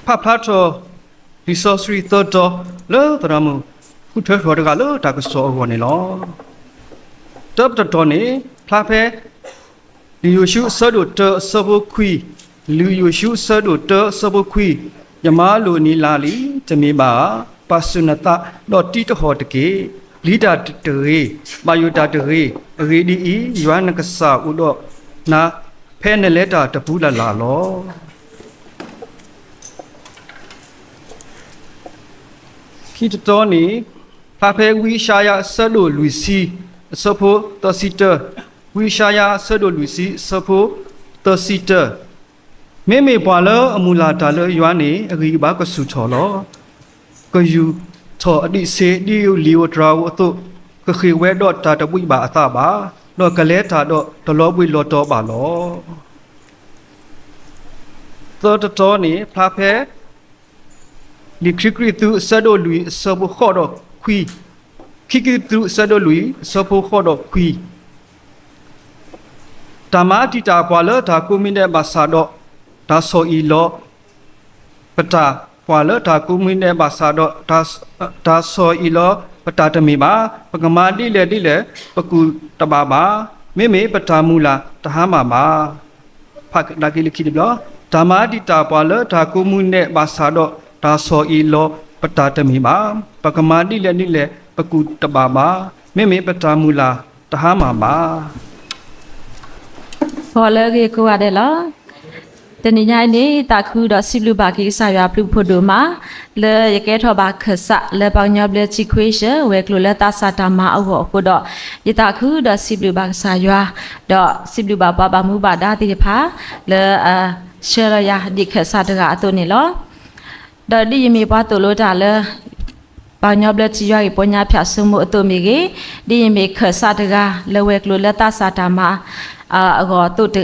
ဖးဖျါထီၣ် လံာ်စီဆှံသၢတီၤ လၢသရၣ်မုၣ်ဃုထၢထီၣ်တဂၤလၢတၢ်ကစီၣ်အဂီၢ်န့ၣ်လီၤ. တၢတတီၤန့ၣ် ဖျါဖဲ လံာ်ယိၤၡူအဆၢဒိၣ်တၢအဆၢဖိခွံ, လံာ်ယိၤၡူအဆၢဒိၣ်တၢအဆၢဖိခွံ, ယမၤလိာ်နံၤလၢ်လံ, တမ့ၢ်ဘၣ်ဧါ. ပာ်ဆူၣ်နသး ဒီးတံတဟီၣ်တက့ၢ်. ပျံၤတၢ်တဂ့ၤ, ဘၣ်ယိၣ်တၢ်တဂ့ၤ. အဂ့ၢ်ဒ်အံၤ, ယွၤနကစၢ်အိၣ်ဒီးနၤ ဖဲနလဲၤတၢ်တပူၤလၢ်လၢ်လီၤ. ခံတတီၤန့ၣ် ဖျါဖဲဝံယၡါယၤအဆၢဒိၣ်လွံၢ်ဆံ အဆၢဖိသၢဆံတၢ, ဝံယၡါယၤအဆၢဒိၣ်လွံၢ်ဆံ အဆၢဖိသၢဆံတၢ, မ့မ့ၢ်ပှၤလၢအမုၢ်လၢ်တၢ်လၢယွၤန့ၣ် အဂံၢ်အဘါကဆူၣ်ထီၣ်လီၤ. ကယူာ်ထီၣ်အဒံးဆှံ ဒ်လံာ်ဧိၤတြၤဧိၤအသိး, ကဃ့ၢ်ဝဲဒီးတၢ်တဘှံးဘၣ်အသးဘၣ်, ဒီးကလဲၤတၢ်ဒီးတလီၤဘှံးလီၤတီၤဘၣ်လီၤ. သၢတတီၤန့ၣ် ဖျါဖဲ လံာ်ခံကရံၣ်သူးအဆၢဒိၣ်လွံၢ်အဆၢဖိဃိးဒီးခွံ, ခံကရံၣ်သူးအဆၢဒိၣ်လွံၢ်အဆၢဖိဃိးဒီးခွံ, တၢ်မၤတံာ်တာ်ပှၤလၢတၢ်ကိးမံၤဒဲးဘၣ်ဆၣ်ဒီး တၢ်ဆီၣ်အံၣ်လီၤ ပတၢ်, ပှၤလၢတၢ်ကိးမံၤဒဲးဘၣ်ဆၣ်ဒီး တၢ်ဆီၣ်အံၣ်လီၤပတၢ်တမ့ၢ်ဘၣ်. ပကမၤဒ်လဲၣ်ဒ်လဲၣ် ပကူၣ်တဘၣ်ဘၣ်. မ့မ့ၢ်ပတၢ်မုၢ်လၢ်တဟါမၢ်ဘၣ်. ဖးကဒါက့ၤလၢခံတဘျီ, တၢ်မၤတံာ်တာ်ပှၤလၢတၢ်ကိးမံၤဒဲးဘၣ်ဆၣ်ဒီး တၢ်ဆီၣ်အံၣ်လီၤပတၢ်တမ့ၢ်ဘၣ်. ပကမၤဒ်လဲၣ်ဒ်လဲၣ် ပကူၣ်တဘၣ်ဘၣ်. မ့မ့ၢ်ပတၢ်မုၢ်လၢ်တဟါမၢ်ဘၣ်. ဂီၤလၢအဂ့ၤကိးဂၤဒဲးလီၤ. တနံၤညါအံၤန့ၣ် သးခုဒီးစံးဘျုးဘၣ်က့ၤကစၢ်ယွၤအဘျုးအဖှိၣ်ဒိၣ်မး လၢယကဲထီၣ်ဘၣ်ခၢၣ်စးလၢပှၤကညီဘျၢထံခွ့ၡၢၣ် ဝဲၤကျိၤလၢသးစၢ်တၢ်မၤအဂီၢ်အဃိဒီး ယသးခုဒီးစံးဘျုးဘၣ်ကစၢ်ယွၤ, ဒီးစံးဘျုးဘၣ်ပှၤဘၣ်မူဘၣ်ဒါသ့ၣ်တဖၣ် လၢ ဆှၢလီၤယၤဒံးခၢၣ်စးတဂၤအသိးန့ၣ်လီၤ. ဒီးဒ်ယမ့ၢ်ပှၤသိၣ်လိတၢ်လၢ ပှၤကညီဘျၢထံယွၤဂ့ၢ်ပီညါဖၠၣ်စိမိၤအသိးမ့ၢ်ဂ့ၤ, ဒ်ယမ့ၢ်ခၢၣ်စးတဂၤလၢဝဲၤကျိၤလၢသးစၢ်တၢ်မၤ အဂီၢ်အသိး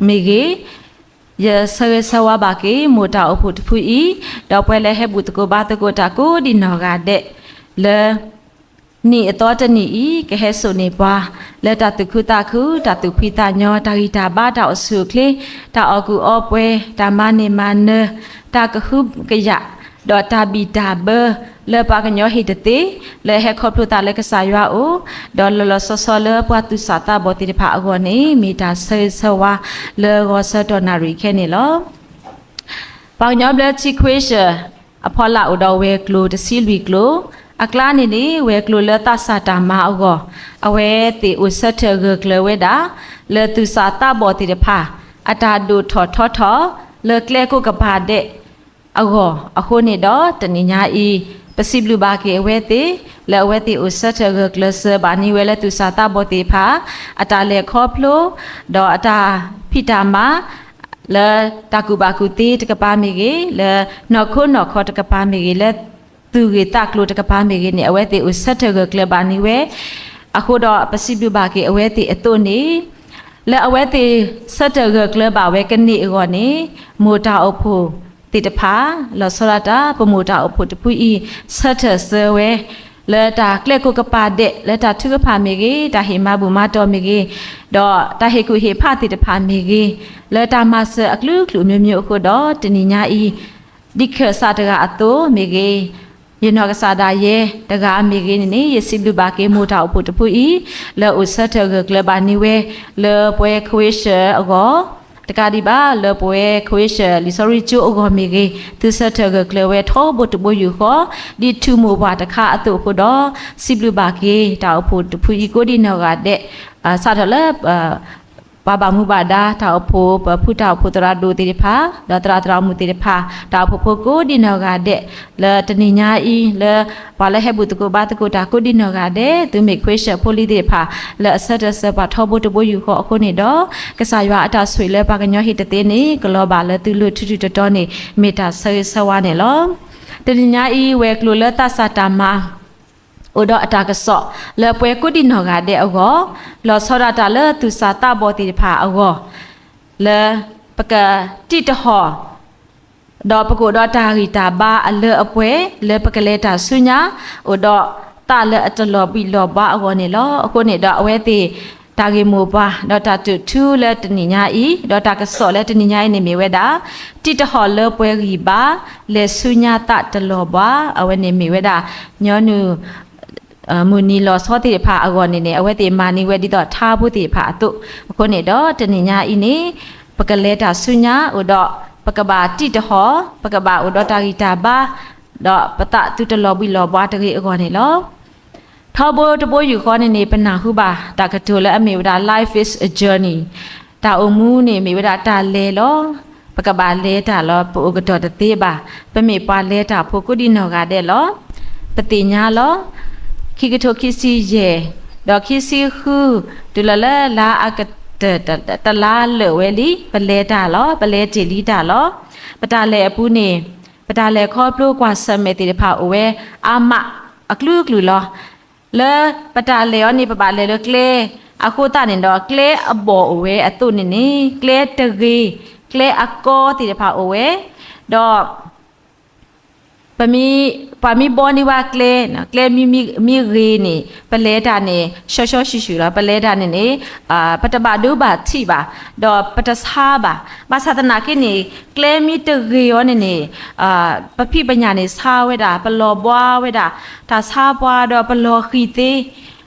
မ့ၢ်ဂ့ၤ, ယဆၢဂ့ၤဆၢဝါဘၣ်က့ၤ မိၢ်တၢ်အိၣ်ဖှိၣ်တဖုအံၤ, ဒီးပှၤလၢဟဲဘူၣ်သကိးဘါသကိးတၢ်ကိးဒံးနီၢ်ဂၤဒဲး, လၢ နံၣ်အသီတနံၣ်အံၤ ကဟဲစိာ်န့ၢ်ပှၤ လၢတၢ်သူၣ်ခုသးခု, တၢ်သူၣ်ဖှံသးညီ, တၢ်ဂံၢ်တၢ်ဘါ, တၢ်အိၣ်ဆူၣ်အိၣ်ချ့, တၢ်အီၣ်ကူၣ်အီပှဲၤ, တၢ်မၤန့ၢ်မၤနၢၤ, တၢ်ကဟုကယာ်, ဒီးတၢ်ဘံၣ်တၢ်ဘၢ လၢပှၤကညီဟ့ၣ်တသ့, လၢဟဲခီဖျိသးလၢကစၢ်ယွၤအအိၣ်, ဒီးလီၤလီၤဆီဆီလၢပှၤသူၣ်စၢ်သးဘီၣ်သ့ၣ်တဖၣ်အဂီၢ်န့ၣ် မ့ၢ်တၢ်ဆၢဂ့ၤဆၢဝါလၢဂီၤဆၢတီၢ်နၣ်ရံၣ်ခဲန့ၣ်လီၤ. ပှၤကညီဘျၢထံခွ့ၡၢၣ် အဖီလာ်အိၣ်ဒီးဝဲၤကျိၤတဆံလွံၢ်ကျိၤ, အကျါန့ၣ်န့ၣ် ဝဲၤကျိၤလၢသးစၢ်တၢ်မၤအဂီၢ်, အဝဲသ့ၣ်အိၣ်ဆၢထၢၣ်ဂၢၢ်ကျၢၤဝဲဒၣ် လၢသူၣ်စၢ်သးဘီၣ်သ့ၣ်တဖၣ် အတၢ်ဒိၣ်ထီၣ်ထီထီၣ် လၢကျဲကိးကပၤဒဲးအဂီၢ်အဃိန့ၣ်ဒီး တနံၤညါအံၤ ပစံးဘျုးဘၣ်က့ၤအဝဲသ့ၣ် လၢအဝဲသ့ၣ်အိၣ်ဆၢထၢၣ်ဂၢၢ်ကျၢၤစၢၤဘၣ်န့ၢ်ဝဲလၢသူၣ်စၢ်သးဘီၣ်သ့ၣ်တဖၣ် အတၢ်လဲၤခီဖျိ ဒီးအတၢ်ဖံးတၢ်မၤ လၢတၢ်ကူၣ်ဘၣ်ကူၣ်သ့တကပၤမ့ၢ်ဂ့ၤ, လၢနီၢ်ခိနီၢ်ခီတကပၤမ့ၢ်ဂ့ၤ, လၢသူၣ်ဂ့ၢ်သးကျိၤတကပၤမ့ၢ်ဂ့ၤန့ၣ် အဝဲသ့ၣ်အိၣ်ဆၢထၢၣ်ဂၢၢ်ကျၢၤဘၣ်န့ၢ်ဝဲ, အဃိဒီးပစံးဘျုးဘၣ်က့ၤအဝဲသ့ၣ်အသိးန့ၣ် လၢအဝဲသ့ၣ်ဆၢထၢၣ်ဂၢၢ်ကျၢၤဘၣ်ဝဲကန့ၢ်အဂီၢ်န့ၣ် မိၢ်တၢ်အိၣ်ဖှိၣ်သ့ၣ်တဖၣ် လီၤဆီဒၣ်တၢ် ပမိၢ်တၢ်အိၣ်ဖှိၣ်တဖုအံၤ ဆၢထၢၣ်စၢၤဝဲ လၢတၢ်ကျဲကိးကပၤဒဲး လၢတၢ်ထုကဖၣ်မ့ၢ်ဂ့ၤ, တၢ်ဟ့ၣ်မၤဘူၣ်မၤတီၢ်မ့ၢ်ဂ့ၤ, ဒီးတၢ်ဟ့ၣ်ကူၣ်ဟ့ၣ်ဖးသ့ၣ်တဖၣ်မ့ၢ်ဂ့ၤ, လၢတၢ်မၤစၢၤအကလုာ်ကလုာ်မျိုးမျိုးအဃိဒီး တနံၤညါအံၤ ဒ်ခၢၣ်စးတဂၤအသိးမ့ၢ်ဂ့ၤ, ယနီၢ်ကစၢ်ဒၣ်ယဲတဂၤမ့ၢ်ဂ့ၤန့ၣ်န့ၣ် ယစံးဘျုးဘၣ်က့ၤမိၢ်တၢ်အိၣ်ဖှိၣ်တဖုအံၤ လၢအိၣ်ဆၢထၢၣ်ဂၢၢ်ကျၢၤဘၣ်န့ၢ်ဝဲ လၢပဝဲခွ့ၡၢၣ်အဂီၢ် တကးဒံးဘၣ် လၢပဝဲခွ့ၡၢၣ်လံာ်စီဆှံကၠိအဂီၢ်မ့ၢ်ဂ့ၤ, သုဆၢထၢၣ်ဂၢၢ်ကျၢၤဝဲထီဘိတဘိယူၢ်ဃီ ဒ်ထူမိၢ်ပှၢ်တခါအသိးအဃိဒီး စံးဘျုးဘၣ်က့ၤတၢ်အိၣ်ဖှိၣ်တဖုအံၤကိးဒံးနီၢ်ဂၤဒဲး, စးထီၣ်လၢ ပှၤဘၣ်မူဘၣ်ဒါ တၢ်အိၣ်ဖှိၣ် ပဖုတၢ်အိၣ်ဖှိၣ်သရၣ်ဒိၣ်သ့ၣ်တဖၣ် ဒီးသရၣ်သရၣ်မုၣ်သ့ၣ်တဖၣ် တၢ်အိၣ်ဖှိၣ်ဖိကိးဒံးနီၢ်ဂၤဒဲး လၢတနံၤညါအံၤ လၢပှၤလၢဟဲဘူၣ်သကိးဘါသကိးတၢ်ကိးဒံးနီၢ်ဂၤဒဲး သုမ့ၢ်ခွ့ၡၢၣ်ဖိလံၤသ့ၣ်တဖၣ် လၢအဆၢထၢၣ်စၢၤပှၤထီဘိတဘိယူၢ်ဃီအဃိန့ၣ်ဒီး ကစၢ်ယွၤအတၢ်ဆိၣ်ဂ့ၤလၢပှၤကညီဟံၣ်တသ့န့ၣ် ကလီၤဘၣ်လၢသုလိၤထူထူတီတီန့ၣ် မ့ၢ်တၢ်ဆၢဂ့ၤဆၢဝါန့ၣ်လီၤ. တနံၤညါအံၤ ဝဲၤကျိၤလၢသးစၢ်တၢ်မၤ အိၣ်ဒီးအတၢ်ကစီၣ် လၢပှၤကိးဒံးနီၢ်ဂၤဒဲးအဂီၢ်, လီၤဆီဒၣ်တၢ်လၢသူၣ်စၢ်သးဘီၣ်သ့ၣ်တဖၣ်အဂီၢ်, လၢပကတံၢ်တဟီၣ် ဒီးပကအိၣ်ဒီးတၢ်ဂံၢ်တၢ်ဘါအလၢအပှဲၤ လၢပကလဲၤတၢ်ဆူညါ အိၣ်ဒီးသးလၢအတလီၤဘှံးလီၤဘှါအဂီၢ်န့ၣ်လီၤ. အဃိန့ၣ်ဒီးအဝဲသ့ၣ် တၢ်ဂ့ၢ်မိၢ်ပှၢ် ဒီးတၢ်တိာ်ထူလၢတနံၤညါအံၤ ဒီးတၢ်ကစီၣ်လၢတနံၤညါအံၤန့ၣ်မ့ၢ်ဝဲဒၣ် တံၢ်တဟီၣ်လၢပှဲၤဂံၢ်ဘါ လဲၤဆူညါသးတလီၤဘှါ, အဝဲန့ၣ်မ့ၢ်ဝဲဒၣ် ညီနုၢ် မုၢ်နံၤလီၤဆီသ့ၣ်တဖၣ်အဂီၢ်န့ၣ်န့ၣ် အဝဲသ့ၣ်မၤန့ၢ်ဝဲဒ်သိးထါဖိသ့ၣ်တဖၣ်အသိး, အဃိန့ၣ်ဒီးတနံၤညါအံၤန့ၣ် ပကလဲၤတၢ်ဆူညါအိၣ်ဒီး ပကဘၣ်တံၢ်တဟီၣ်, ပကဘၣ်အိၣ်ဒီးတၢ်ဂံၢ်တၢ်ဘါ, ဒီးပသးသုတလီၤဘှံးလီၤဘှါတဂ့ၤအဂီၢ်န့ၣ်လီၤ. ထီဘိတဘိယူၢ်ဃီန့ၣ်န့ၣ် ပနၢ်ဟူဘၣ် တၢ်ကတိၤလၢအမ့ၢ်ဝဲဒၣ် Life is a journey, တၢ်အိၣ်မူန့ၣ်မ့ၢ်ဝဲဒၣ်တၢ်လဲၤလီၤ. ပကဘၣ်လဲၤတၢ်လီၤ. ပအိၣ်ကတီၢ်တသ့ဘၣ်. ပမ့ၢ်ပှၤလဲၤတၢ်ဖိကိးဒံနီၢ်ဂၤဒဲးလီၤ. ပသ့ၣ်ညါလီၤ. ခံကထိခံဆံယဲၢ် ဒီးခံဆံဃု တုၤလီၤလၢလါအကတၢၢ် တလါလၢာ်ဝဲလံ, ပလဲၤတၢ်လီၤ. ပလဲၤတ့ၢ်လံတၢ်လီၤ. ပတၢ်လဲၤအပူၤန့ၣ် ပတၢ်လဲၤခီဖျိကွၢ်ဆၢၣ်မဲာ်သ့ၣ်တဖၣ်အိၣ်ဝဲအါမး အကလုာ်ကလုာ်လီၤ. လၢပတၢ်လဲၤအီၤန့ၣ် ပဘၣ်လဲၤလၢကျဲ အဃိသတးန့ၣ်ဒီး ကျဲအဘီၣ်အိၣ်ဝဲအသိးန့ၣ်န့ၣ် ကျဲတဂ့ၤ, ကျဲအကီသ့ၣ်တဖၣ်အိၣ်ဝဲ, ဒီး ပမ့ၢ် ပှၤမ့ၢ်ဘီန့ၢ်ဝဲကျဲ, ကျဲမ့ၢ်ဂ့ၤန့ၣ် ပလဲၤတၢ်န့ၣ် ဆှီဆှီဆှံဆှံလီၤ. ပလဲၤတၢ်န့ၣ်န့ၣ် ပတဘၣ်ဒိဘၣ်ထံးဘၣ်, ဒီးပတဆါဘၣ်. ဘၣ်ဆၣ်သနာ်က့န့ၣ် ကျဲမ့ၢ်တဂ့ၤအီၤန့ၣ်န့ၣ် ပဖံးပညၣ်န့ၣ်ဆါဝဲဒၣ်, ပလီၤဘှါဝဲဒၣ်, တၢ်ဆါပှၤဒီးပလီၤဃံၤသ့,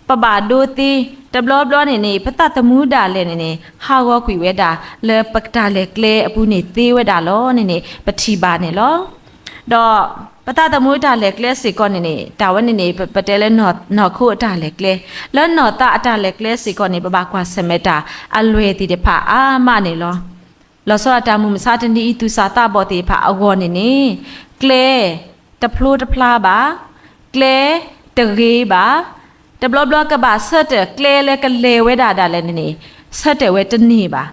ပဘၣ်ဒိသ့, တဘျီဘျီန့ၣ်န့ၣ် ပသးသမူဒၣ်လဲာ်န့ၣ်န့ၣ် ဟးဂီၤကွံာ်ဝဲဒၣ် လၢပတၢ်လဲၤကျဲအပူၤန့ၣ်သ့ဝဲဒၣ်လီၤန့ၣ်န့ၣ် ပထံၣ်ဘၣ်န့ၣ်လီၤ. ဒီးပသးသမူတၢ်လဲၤကျဲစ့ၢ်ကီးန့ၣ်န့ၣ် တၢ်ဝဲန့ၣ်န့ၣ် ပတဲလၢနီၢ်ခိအတၢ်လဲၤကျဲ, လၢနီၢ်သးအတၢ်လဲၤကျဲစ့ၢ်ကီးန့ၣ် ပဘၣ်ကွၢ်ဆၢၣ်မဲာ်တၢ်အလွဲၢ်သ့ၣ်တဖၣ်အါမးန့ၣ်လီၤ. လီၤဆီဒၣ်တၢ်မုၢ်မဆါတနံၤအံၤ သူၣ်စၢ်သးဘီၣ်သ့ၣ်တဖၣ်အဂီၢ်န့ၣ်န့ၣ် ကျဲ တဖျိတဖျါဘၣ်, ကျဲ တဂ့ၤဘၣ်, တဘျီဘျီကဘၣ်ဆၢတဲာ်ကျဲလၢကလဲၤဝဲဒၣ်ဒၣ်လဲာ်န့ၣ်န့ၣ် ဆၢတဲာ်ဝဲတန့ၢ်ဘၣ်.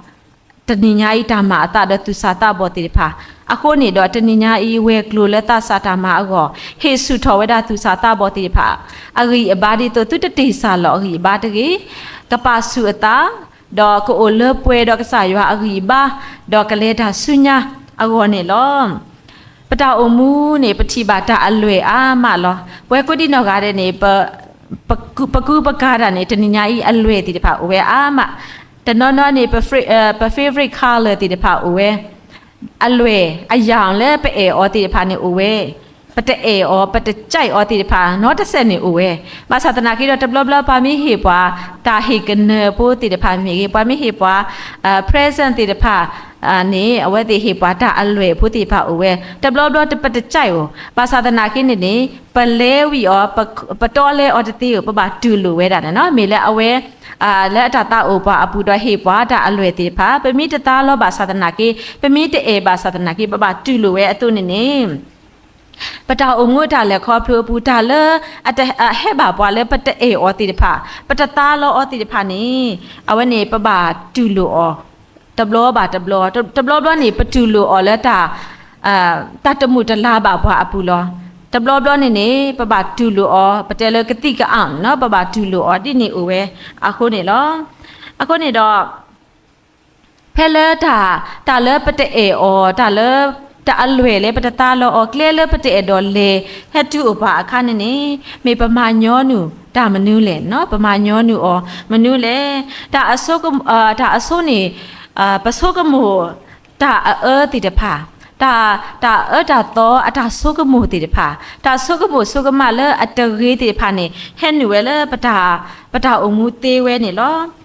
တနံၤညါအံၤတၢ်မၤအသးဒီးသူၣ်စၢ်သးဘီၣ်သ့ၣ်တဖၣ်, အဃိန့ၣ်ဒီးတနံၤညါအံၤဝဲၤကျိၤလၢသးစၢ်တၢ်မၤအဂီၢ် ဟ့ၣ်ဆူၣ်ထီၣ်ဝဲဒၣ်သူၣ်စၢ်သးဘီၣ်သ့ၣ်တဖၣ် အဂံၢ်အဘါဒ်သိးသုတတ့ၢ်စၢ်လီၤအဂံၢ်အဘါတဂ့ၤ, ကပာ်ဆူၣ်အသး ဒီးကအိၣ်လၢပှဲၤဒီးကစၢ်ယွၤအဂံၢ်အဘါ, ဒီးကလဲၤတၢ်ဆူညါအဂီၢ်န့ၣ်လီၤ. ပတၢ်အိၣ်မူန့ၣ် ပထံၣ်ဘၣ်တၢ်အလွဲၢ်အါမးလီၤ. ပဝဲကိးဒံနီၢ်ဂၤဒဲးန့ၣ် ပ ပကူပကၤတၢ်န့ၣ် တနံၤညါအံၤအလွဲၢ်သ့ၣ်တဖၣ်အိၣ်ဝဲအါမး, တနီၤနီၤန့ၣ် ပ favorite color သ့ၣ်တဖၣ်အိၣ်ဝဲ, အလွဲၢ်အယၢ်လၢပအဲၣ်အီၤသ့ၣ်တဖၣ်န့ၣ်အိၣ်ဝဲ, ပတအဲၣ်အီၤ ပတကြိုက်အီၤသ့ၣ်တဖၣ် နီတစဲးန့ၣ်အိၣ်ဝဲ, ဘၣ်ဆၣ်သနာ်က့ဒီးတဘျီဘျီပှၤမ့ၢ်ဟ့ၣ်ပှၤ တၢ်ဟ့ၣ်ကနၢၤဖိသ့ၣ်တဖၣ်မ့ၢ်ဂ့ၤ ပှၤမ့ၢ်ဟ့ၣ်ပှၤ present သ့ၣ်တဖၣ်န့ၣ် အဝဲသ့ၣ်ဟ့ၣ်ပှၤတၢ်အလွဲၢ်ဖိသ့ၣ်တဖၣ်အိၣ်ဝဲ, တဘျီဘျီပတကြိုက်အီၤ ဘၣ်ဆၣ်သနာ်က့န့ၣ်န့ၣ် ပလဲဝံၤအီၤ ပတီလဲအီၤတသ့ဧိၤ ပဘၣ်တူၢ်လိာ်ဝဲဒၣ်န့ၣ်လီၤ. မ့ၢ်လၢအဝဲ လၢအတၢ်သးအိၣ်ပှၤအပူၤဒီးဟ့ၣ်ပှၤတၢ်အလွဲၢ်သ့ၣ်တဖၣ် ပမ့ၢ်တသါလီၤဘၣ်ဆၣ်သနာ်က့ ပမ့ၢ်တအဲၣ်ဘၣ်ဆၣ်သနာ်က့ ပဘၣ်တူၢ်လိာ်ဝဲအသိးန့ၣ်န့ၣ် ပတၢ်အိၣ်မူအတၢ်လဲၤခီဖျိအပူၤ တၢ်လၢအဟဲဘၣ်ပှၤလၢပတအဲၣ်အီၤသ့ၣ်တဖၣ် ပတသါလီၤအီၤသ့ၣ်တဖၣ်န့ၣ် အဝဲန့ၣ်ပဘၣ်တူၢ်လိာ်အီၤ တဘျီဘၣ်တဘျီ, တဘျီဘျီန့ၣ် ပတူၢ်လိာ်အီၤလၢတၢ် တၢ်တမုာ်တလၤဘၣ်ပှၤအပူၤလီၤ. တဘျီဘျီန့ၣ်န့ၣ် ပဘၣ်တူၢ်လိာ်အီၤ ပတဲလၢကသံၣ်ကအါန့ၣ်လီၤ ပဘၣ်တူၢ်လိာ်အီၤဒ်န့ၣ်အိၣ်ဝဲအဃိန့ၣ်လီၤ. အဃိန့ၣ်ဒီး ဖဲလၢတၢ် တၢ်လၢပတအဲၣ်အီၤ တၢ်လၢ တၢ်အလွဲၢ်လၢပတသါလီၤအီၤ ကျဲလၢပတအဲၣ်ဒိးလဲၤ ဟဲတုၤအိၣ်ပှၤအခါန့ၣ်န့ၣ် မ့ၢ်ပမၤညီနုၢ်တၢ်မနုၤလဲၣ်, ပမၤညီနုၢ်အီၤမနုၤလဲၣ်. တၢ်အဆိက တၢ်အဆိန့ၣ် ပဆိကမိၣ် တၢ်အအၢသ့ၣ်တဖၣ်, တၢ် တၢ်အၢတၢ်သီအတၢ်ဆိကမိၣ်သ့ၣ်တဖၣ်, တၢ်ဆိကမိၣ်ဆိကမးလၢအတဂ့ၤသ့ၣ်တဖၣ်န့ၣ် ဟဲနုာ်ဝဲလၢ ပတၢ်အိၣ်မူသ့ဝဲန့ၣ်လီၤ.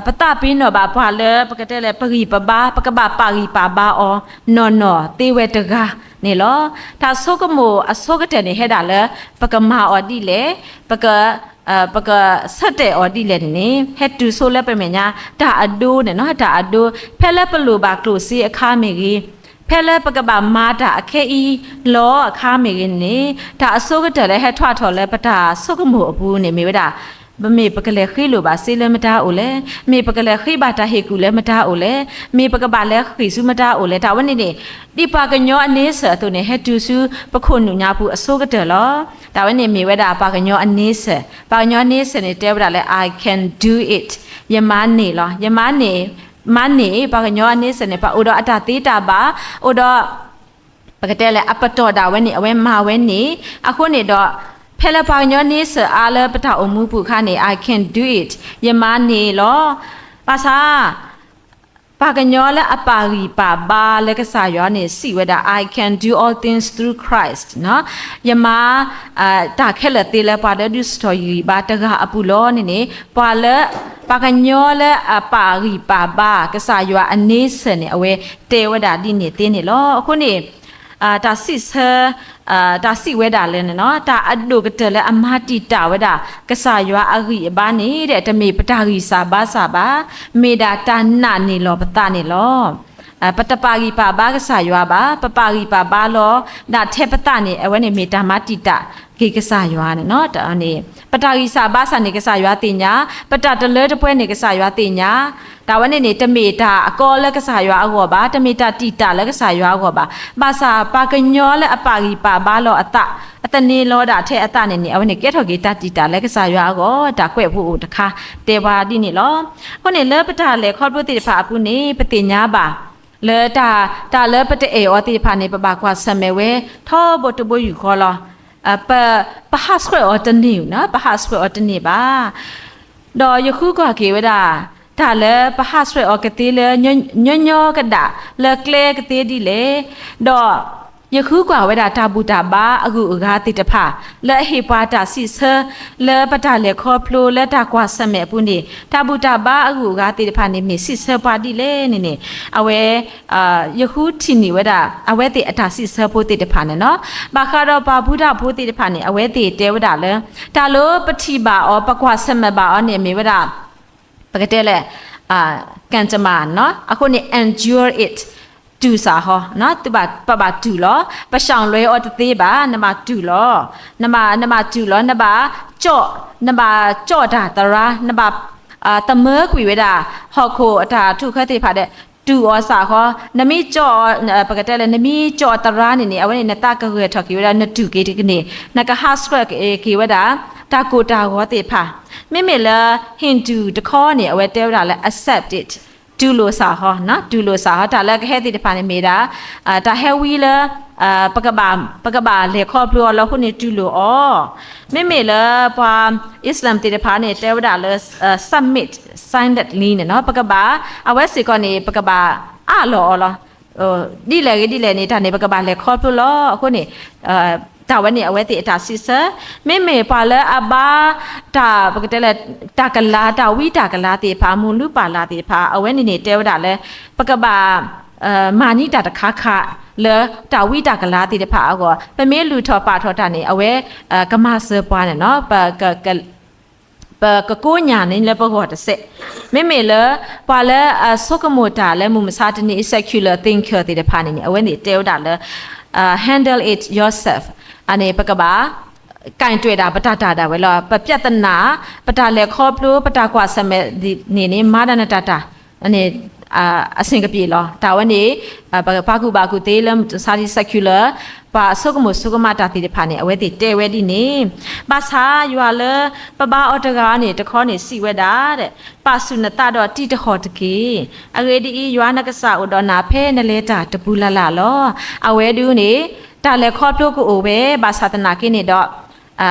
ပသးပ့ၤနီၣ်ဘၣ်ပှၤလၢ ပကတဲလၢပဂံၢ်ပဘါ ပကဘၣ်ပာ်ဂံၢ်ပာ်ဘါအီၤ နီၢ်နီၢ်သ့ဝဲတဂၤန့ၣ်လီၤ. တၢ်ဆိကမိၣ်အဆိကတၢၢ်န့ၣ် ဟဲဒၣ်လၢ ပကမၤအီၤဒ်လဲၣ်, ပက ပကဆၢတဲာ်အီၤဒ်လဲၣ်န့ၣ်န့ၣ် ဟဲတုၤဆိလၢပမဲာ်ညါ တၢ်အဒိန့ၣ်လီၤ. တၢ်အဒိ ဖဲလၢပလိၣ်ဘၣ်ကျိၣ်စ့အခါမ့ၢ်ဂ့ၤ, ဖဲလၢပကဘၣ်မၤတၢ်အခဲအံၤလီၤအခါမ့ၢ်ဂ့ၤန့ၣ် တၢ်အဆိကတၢၢ်လၢဟဲထွဲထီၣ်လၢပတၢ်ဆိကမိၣ်အပူၤန့ၣ်မ့ၢ်ဝဲဒၣ် မ့ၢ်ပကလဲၤဃ့လိာ်ဘၣ်စ့လၢမတၤအိၣ်လဲၣ်, မ့ၢ်ပကလဲၤဃ့ဘၣ်တၢ်ဟ့ၣ်ကူၣ်လၢမတၤအိၣ်လဲၣ်, မ့ၢ်ပကဘၣ်လဲၤဃ့ၢ်ဆူမတၤအိၣ်လဲၣ်, တၢ်ဝဲန့ၣ်န့ၣ် ဒ်ပှၤကညီအန့ဆၢၣ်အသိးန့ၣ် ဟဲတုၤဆူပခိၣ်နူာ်ညါပူၤအဆိကတၢၢ်လီၤ. တၢ်ဝဲန့ၣ်မ့ၢ်ဝဲဒၣ်ပှၤကညီအန့ဆၢၣ်, ပှၤကညီန့ဆၢၣ်န့ၣ် တဲဝဲဒၣ်လၢ I can do it, ယမၤန့ၢ်လီၤ, ယမၤန့ၢ်, မၤန့ၢ် ပှၤကညီအန့ဆၢၣ်န့ၣ် ပှၤအိၣ်ဒီးအတၢ်သ့တၢ်ဘၣ်, အိၣ်ဒီး ပကတဲလၢအပတီၢ်ဒၣ်ဝဲန့ၣ် အဝဲမၤဝဲန့ၣ်, အဃိန့ၣ်ဒီး ဖ ဖဲလၢပှၤကညီန့ဆၢၣ်အါလၢပတၢ်အိၣ်မူပူၤအခါန့ၣ် I can do it, ယမၤန့ၢ်လီၤ. ဘၣ်ဆၣ် ပှၤကညီလၢအပာ်ဂံၢ်ပာ်ဘါလၢကစၢ်ယွၤန့ၣ် စံးဝဲဒၣ် I can do all things through Christ, ယမၤ တၢ်ခဲလၢာ်သ့လၢပှၤလၢဒုးစထီၣ်ယဂံၢ်ဘါတဂၤအပူၤလီၤန့ၣ်န့ၣ် ပှၤလၢ ပှၤကညီလၢအပာ်ဂံၢ်ပာ်ဘါ ကစၢ်ယွၤအန့ဆၢၣ်န့ၣ် အဝဲတဲဝဲဒၣ်ဒ်န့ၣ်သ့န့ၣ်လီၤ. အဃိန့ၣ် တၢ်စံးဆၢ တၢ်စံးဝဲဒၣ်လၢန့ၣ် တၢ်အဒိၣ်ကတၢၢ်လၢအမၤတံာ်တာ်ဝဲဒၣ် ကစၢ်ယွၤအဂံၢ်အဘါန့ၣ် တမ့ၢ်ပတၢ်ဂံၢ်စၢ်ဘါစၢ်ဘၣ်, မ့ၢ်ဒၣ်တၢ်နာ်န့ၢ်လီၤပသးန့ၣ်လီၤ. ပတပာ်ဂံၢ်ပာ်ဘါကစၢ်ယွၤဘၣ်, ပပာ်ဂံၢ်ပာ်ဘါလီၤဒၣ်ထဲပသးန့ၣ် အဝဲန့ၣ်မ့ၢ်တၢ်မၤတံာ်တာ်က့ၤကစၢ်ယွၤန့ၣ်လီၤ. ပတၢ်ဂံၢ်စၢ်ဘါစၢ်န့ၣ် ကစၢ်ယွၤသ့ၣ်ညါ, ပတၢ်တလၢတပှဲၤန့ၣ် ကစၢ်ယွၤသ့ၣ်ညါ, တၢ်ဝဲန့ၣ်န့ၣ် တမ့ၢ်တၢ်အကီလၢကစၢ်ယွၤအဂီၢ်ဘၣ်, တမ့ၢ်တၢ်တံာ်တာ်လၢကစၢ်ယွၤအဂီၢ်ဘၣ်. ဘၣ်ဆၣ်ပှၤကညီလၢအပာ်ဂံၢ်ပာ်ဘါလီၤအသး, အသန့ၤလီၤဒၣ်ထဲအသးန့ၣ်န့ၣ် အဝဲန့ၣ်ကဲထီၣ်က့ၤတၢ်တံာ်တာ်လၢကစၢ်ယွၤအဂီၢ်, တၢ်ကွဲးဖိအိၣ်တခါ တဲပှၤဒ်န့ၣ်လီၤ. အဃိန့ၣ်လၢပတၢ်လဲၤခီဖျိသ့ၣ်တဖၣ်အပူၤန့ၣ် ပသ့ၣ်ညါဘၣ် လၢတၢ် တၢ်လၢပတအဲၣ်အီၤသ့ၣ်တဖၣ်န့ၣ် ပဘၣ်ကွၢ်ဆၢၣ်မဲာ်ဝဲ ထီဘိတဘိယူၢ်ဃီလီၤ. ပ ပဟးဆှဲးအီၤတန့ၢ်, ပဟးဆှဲးအီၤတန့ၢ်ဘၣ်. ဒီးယဃုကွၢ်က့ၤဝဲဒၣ် တၢ်လၢပဟးဆှဲးအီၤကသ့လၢ ညီညီကဒၣ် လၢကျဲကသ့ဒ်လဲၣ်. ဒီးယဃုကွၢ်ဝဲဒၣ်တၢ်ဘူၣ်တၢ်ဘါအဂုၤအဂၤသ့ၣ်တဖၣ် လၢအဟ့ၣ်ပှၤတၢ်စံးဆၢ လၢပတၢ်လဲၤခီဖျိလၢတၢ်ကွၢ်ဆၢၣ်မဲာ်အပူၤန့ၣ် တၢ်ဘူၣ်တၢ်ဘါအဂုၤအဂၤသ့ၣ်တဖၣ်န့ၣ် မ့ၢ်စံးဆၢပှၤဒ်လဲၣ်န့ၣ်န့ၣ် အဝဲ ယဃုထံၣ်န့ၢ်ဝဲဒၣ် အဝဲသ့ၣ်အတၢ်စံးဆၢဖိသ့ၣ်တဖၣ်န့ၣ်လီၤ. ဘၣ်ဃးဒီးပှၤဘူၣ်တၢ်ဖိသ့ၣ်တဖၣ်န့ၣ် အဝဲသ့ၣ်တဲဝဲဒၣ်လၢ တၢ်လၢပထံၣ်ဘၣ်အီၤ ပကွၢ်ဆၢၣ်မဲာ်ဘၣ်အီၤန့ၣ် မ့ၢ်ဝဲဒၣ် ပကတဲလဲၣ် ကၣ်တမၤ အဃိန့ၣ် endure it, တူၢ်စ့ၢ်ကီး, ပဘၣ်တူၢ်လီၤ, ပရှောင်လွှဲအီၤတသ့ဘၣ်, နဘၣ်တူၢ်လီၤ, နဘၣ်တူၢ်လီၤ, နဘၣ်ကၠီၣ်, နဘၣ်ကၠီၣ်တၢ်သရၣ်, နဘၣ် သမၢကွံာ်ဝဲဒၣ် ဟီၣ်ခိၣ်အတၢ်ထုးခၢသ့ၣ်တဖၣ်ဒီး တူၢ်အီၤစ့ၢ်ကီး, နမ့ၢ်ကၠီၣ်အီၤ ပကတဲလဲၣ် နမ့ၢ်ကၠီၣ်အီၤသရၣ်န့ၣ်န့ၣ် အဝဲန့ၣ်နသးကဂၢၢ်ထီၣ်က့ၤဝဲဒၣ် နတူၢ်က့ၤတကန့ၢ်, နကဟးဆှဲးက့ၤဝဲဒၣ် တၢ်ကိၢ်တၢ်ဂီၤသ့ၣ်တဖၣ်, မ့မ့ၢ်လၢ Hindu တခီန့ၣ် အဝဲတဲဝဲဒၣ်လၢ accept it, တူၢ်လိာ်စ့ၢ်ကီး, တူၢ်လိာ်စ့ၢ်ကီး, တၢ်လၢကဟဲသ့ၣ်တဖၣ်န့ၣ်မ့ၢ်ဒၣ် တၢ်ဟဲဝံလၢ ပကဘၣ်လဲၤခီဖျိအီၤလီၤအဃိန့ၣ် တူၢ်လိာ်အီၤ, မ့မ့ၢ်လၢပှၤ Islam သ့ၣ်တဖၣ်န့ၣ် တဲဝဲဒၣ်လၢ submit silently န့ၣ်လီၤ, ပကဘၣ် အဝဲစ့ၢ်ကီးန့ၣ် ပကဘၣ်အးလီၤအီၤလီၤ, ဒ်လဲၣ်ဂ့ၤဒ်လဲၣ်န့ၣ် တၢ်န့ၣ် ပကဘၣ်လဲၤခီဖျိလီၤအဃိန့ၣ် တၢ်ဝဲန့ၣ် အဝဲသ့ၣ်အတၢ်စံးဆၢ, မ့မ့ၢ်ပှၤလၢအဘါ တၢ် ပကတဲလဲၣ် တၢ်ကလၤ တၢ်ဝံတၢ်ကလၤသ့ၣ်တဖၣ် မိၢ်လုၢ်ပၢ်လၢ်သ့ၣ်တဖၣ် အဝဲန့ၣ်န့ၣ် တဲဝဲဒၣ်လၢ ပကဘၣ် မၤန့ၢ်တၢ်တခါခါ လၢတၢ်ဝံတၢ်ကလၤသ့ၣ်တဖၣ်အဂီၢ်, ပမ့ၢ်လုၢ်ထီၣ်ပာ်ထီၣ်တၢ်န့ၣ် အဝဲ ကမၤစၢၤပှၤန့ၣ်လီၤ, ပကကိးညၣ်န့ၣ်လၢပဂီၢ်တစဲး, မ့မ့ၢ်လၢ ပှၤလၢအဆိကမိၣ်တၢ်လၢမုၢ်မဆါတနံၤအံၤ secular thinker သ့ၣ်တဖၣ်န့ၣ်န့ၣ် အဝဲန့ၣ်တဲဝဲဒၣ်လၢ handle it yourself, အန့ၣ် ပကဘၣ် ကၣ်တွဲၣ်ဒၣ်ပတၢ်တၢ်ဒၣ်ဝဲလီၤ, ပပြဿနာ ပတၢ်လဲၤခီဖျိ ပတၢ်ကွၢ်ဆၢၣ်မဲာ်န့ၣ်န့ၣ် မၤဒၣ်နတၢ်တၢ် အန့ၣ် အဆင်ကပြေလီၤ, တၢ်ဝဲန့ၣ် ပှၤကူၣ်ဘၣ်ကူၣ်သ့လၢမုၢ်မဆါတနံၤ secular ပှၤအဆိကမိၣ်ဆိကမးတၢ်သ့ၣ်တဖၣ်န့ၣ် အဝဲသ့ၣ်တဲဝဲဒ်န့ၣ်, ဘၣ်ဆၣ်ယွၤလၢပဘါအီၤတဂၤန့ၣ် တခီန့ၣ်စံးဝဲဒၣ် ပာ်ဆူၣ်နသးဒီးတံးတဟီၣ်တက့ၢ်. အဂ့ၢ်ဒ်အံၤ, ယွၤနကစၢ်အိၣ်ဒီးနၤဖဲနလဲၤတၢ်တပူၤလၢ်လၢ်လီၤ. အဝဲဒၣ်န့ၣ် တၢ်လဲၤခီဖျိကအိၣ်ဝဲ ဘၣ်ဆၣ်သနာ်က့န့ၣ်ဒီး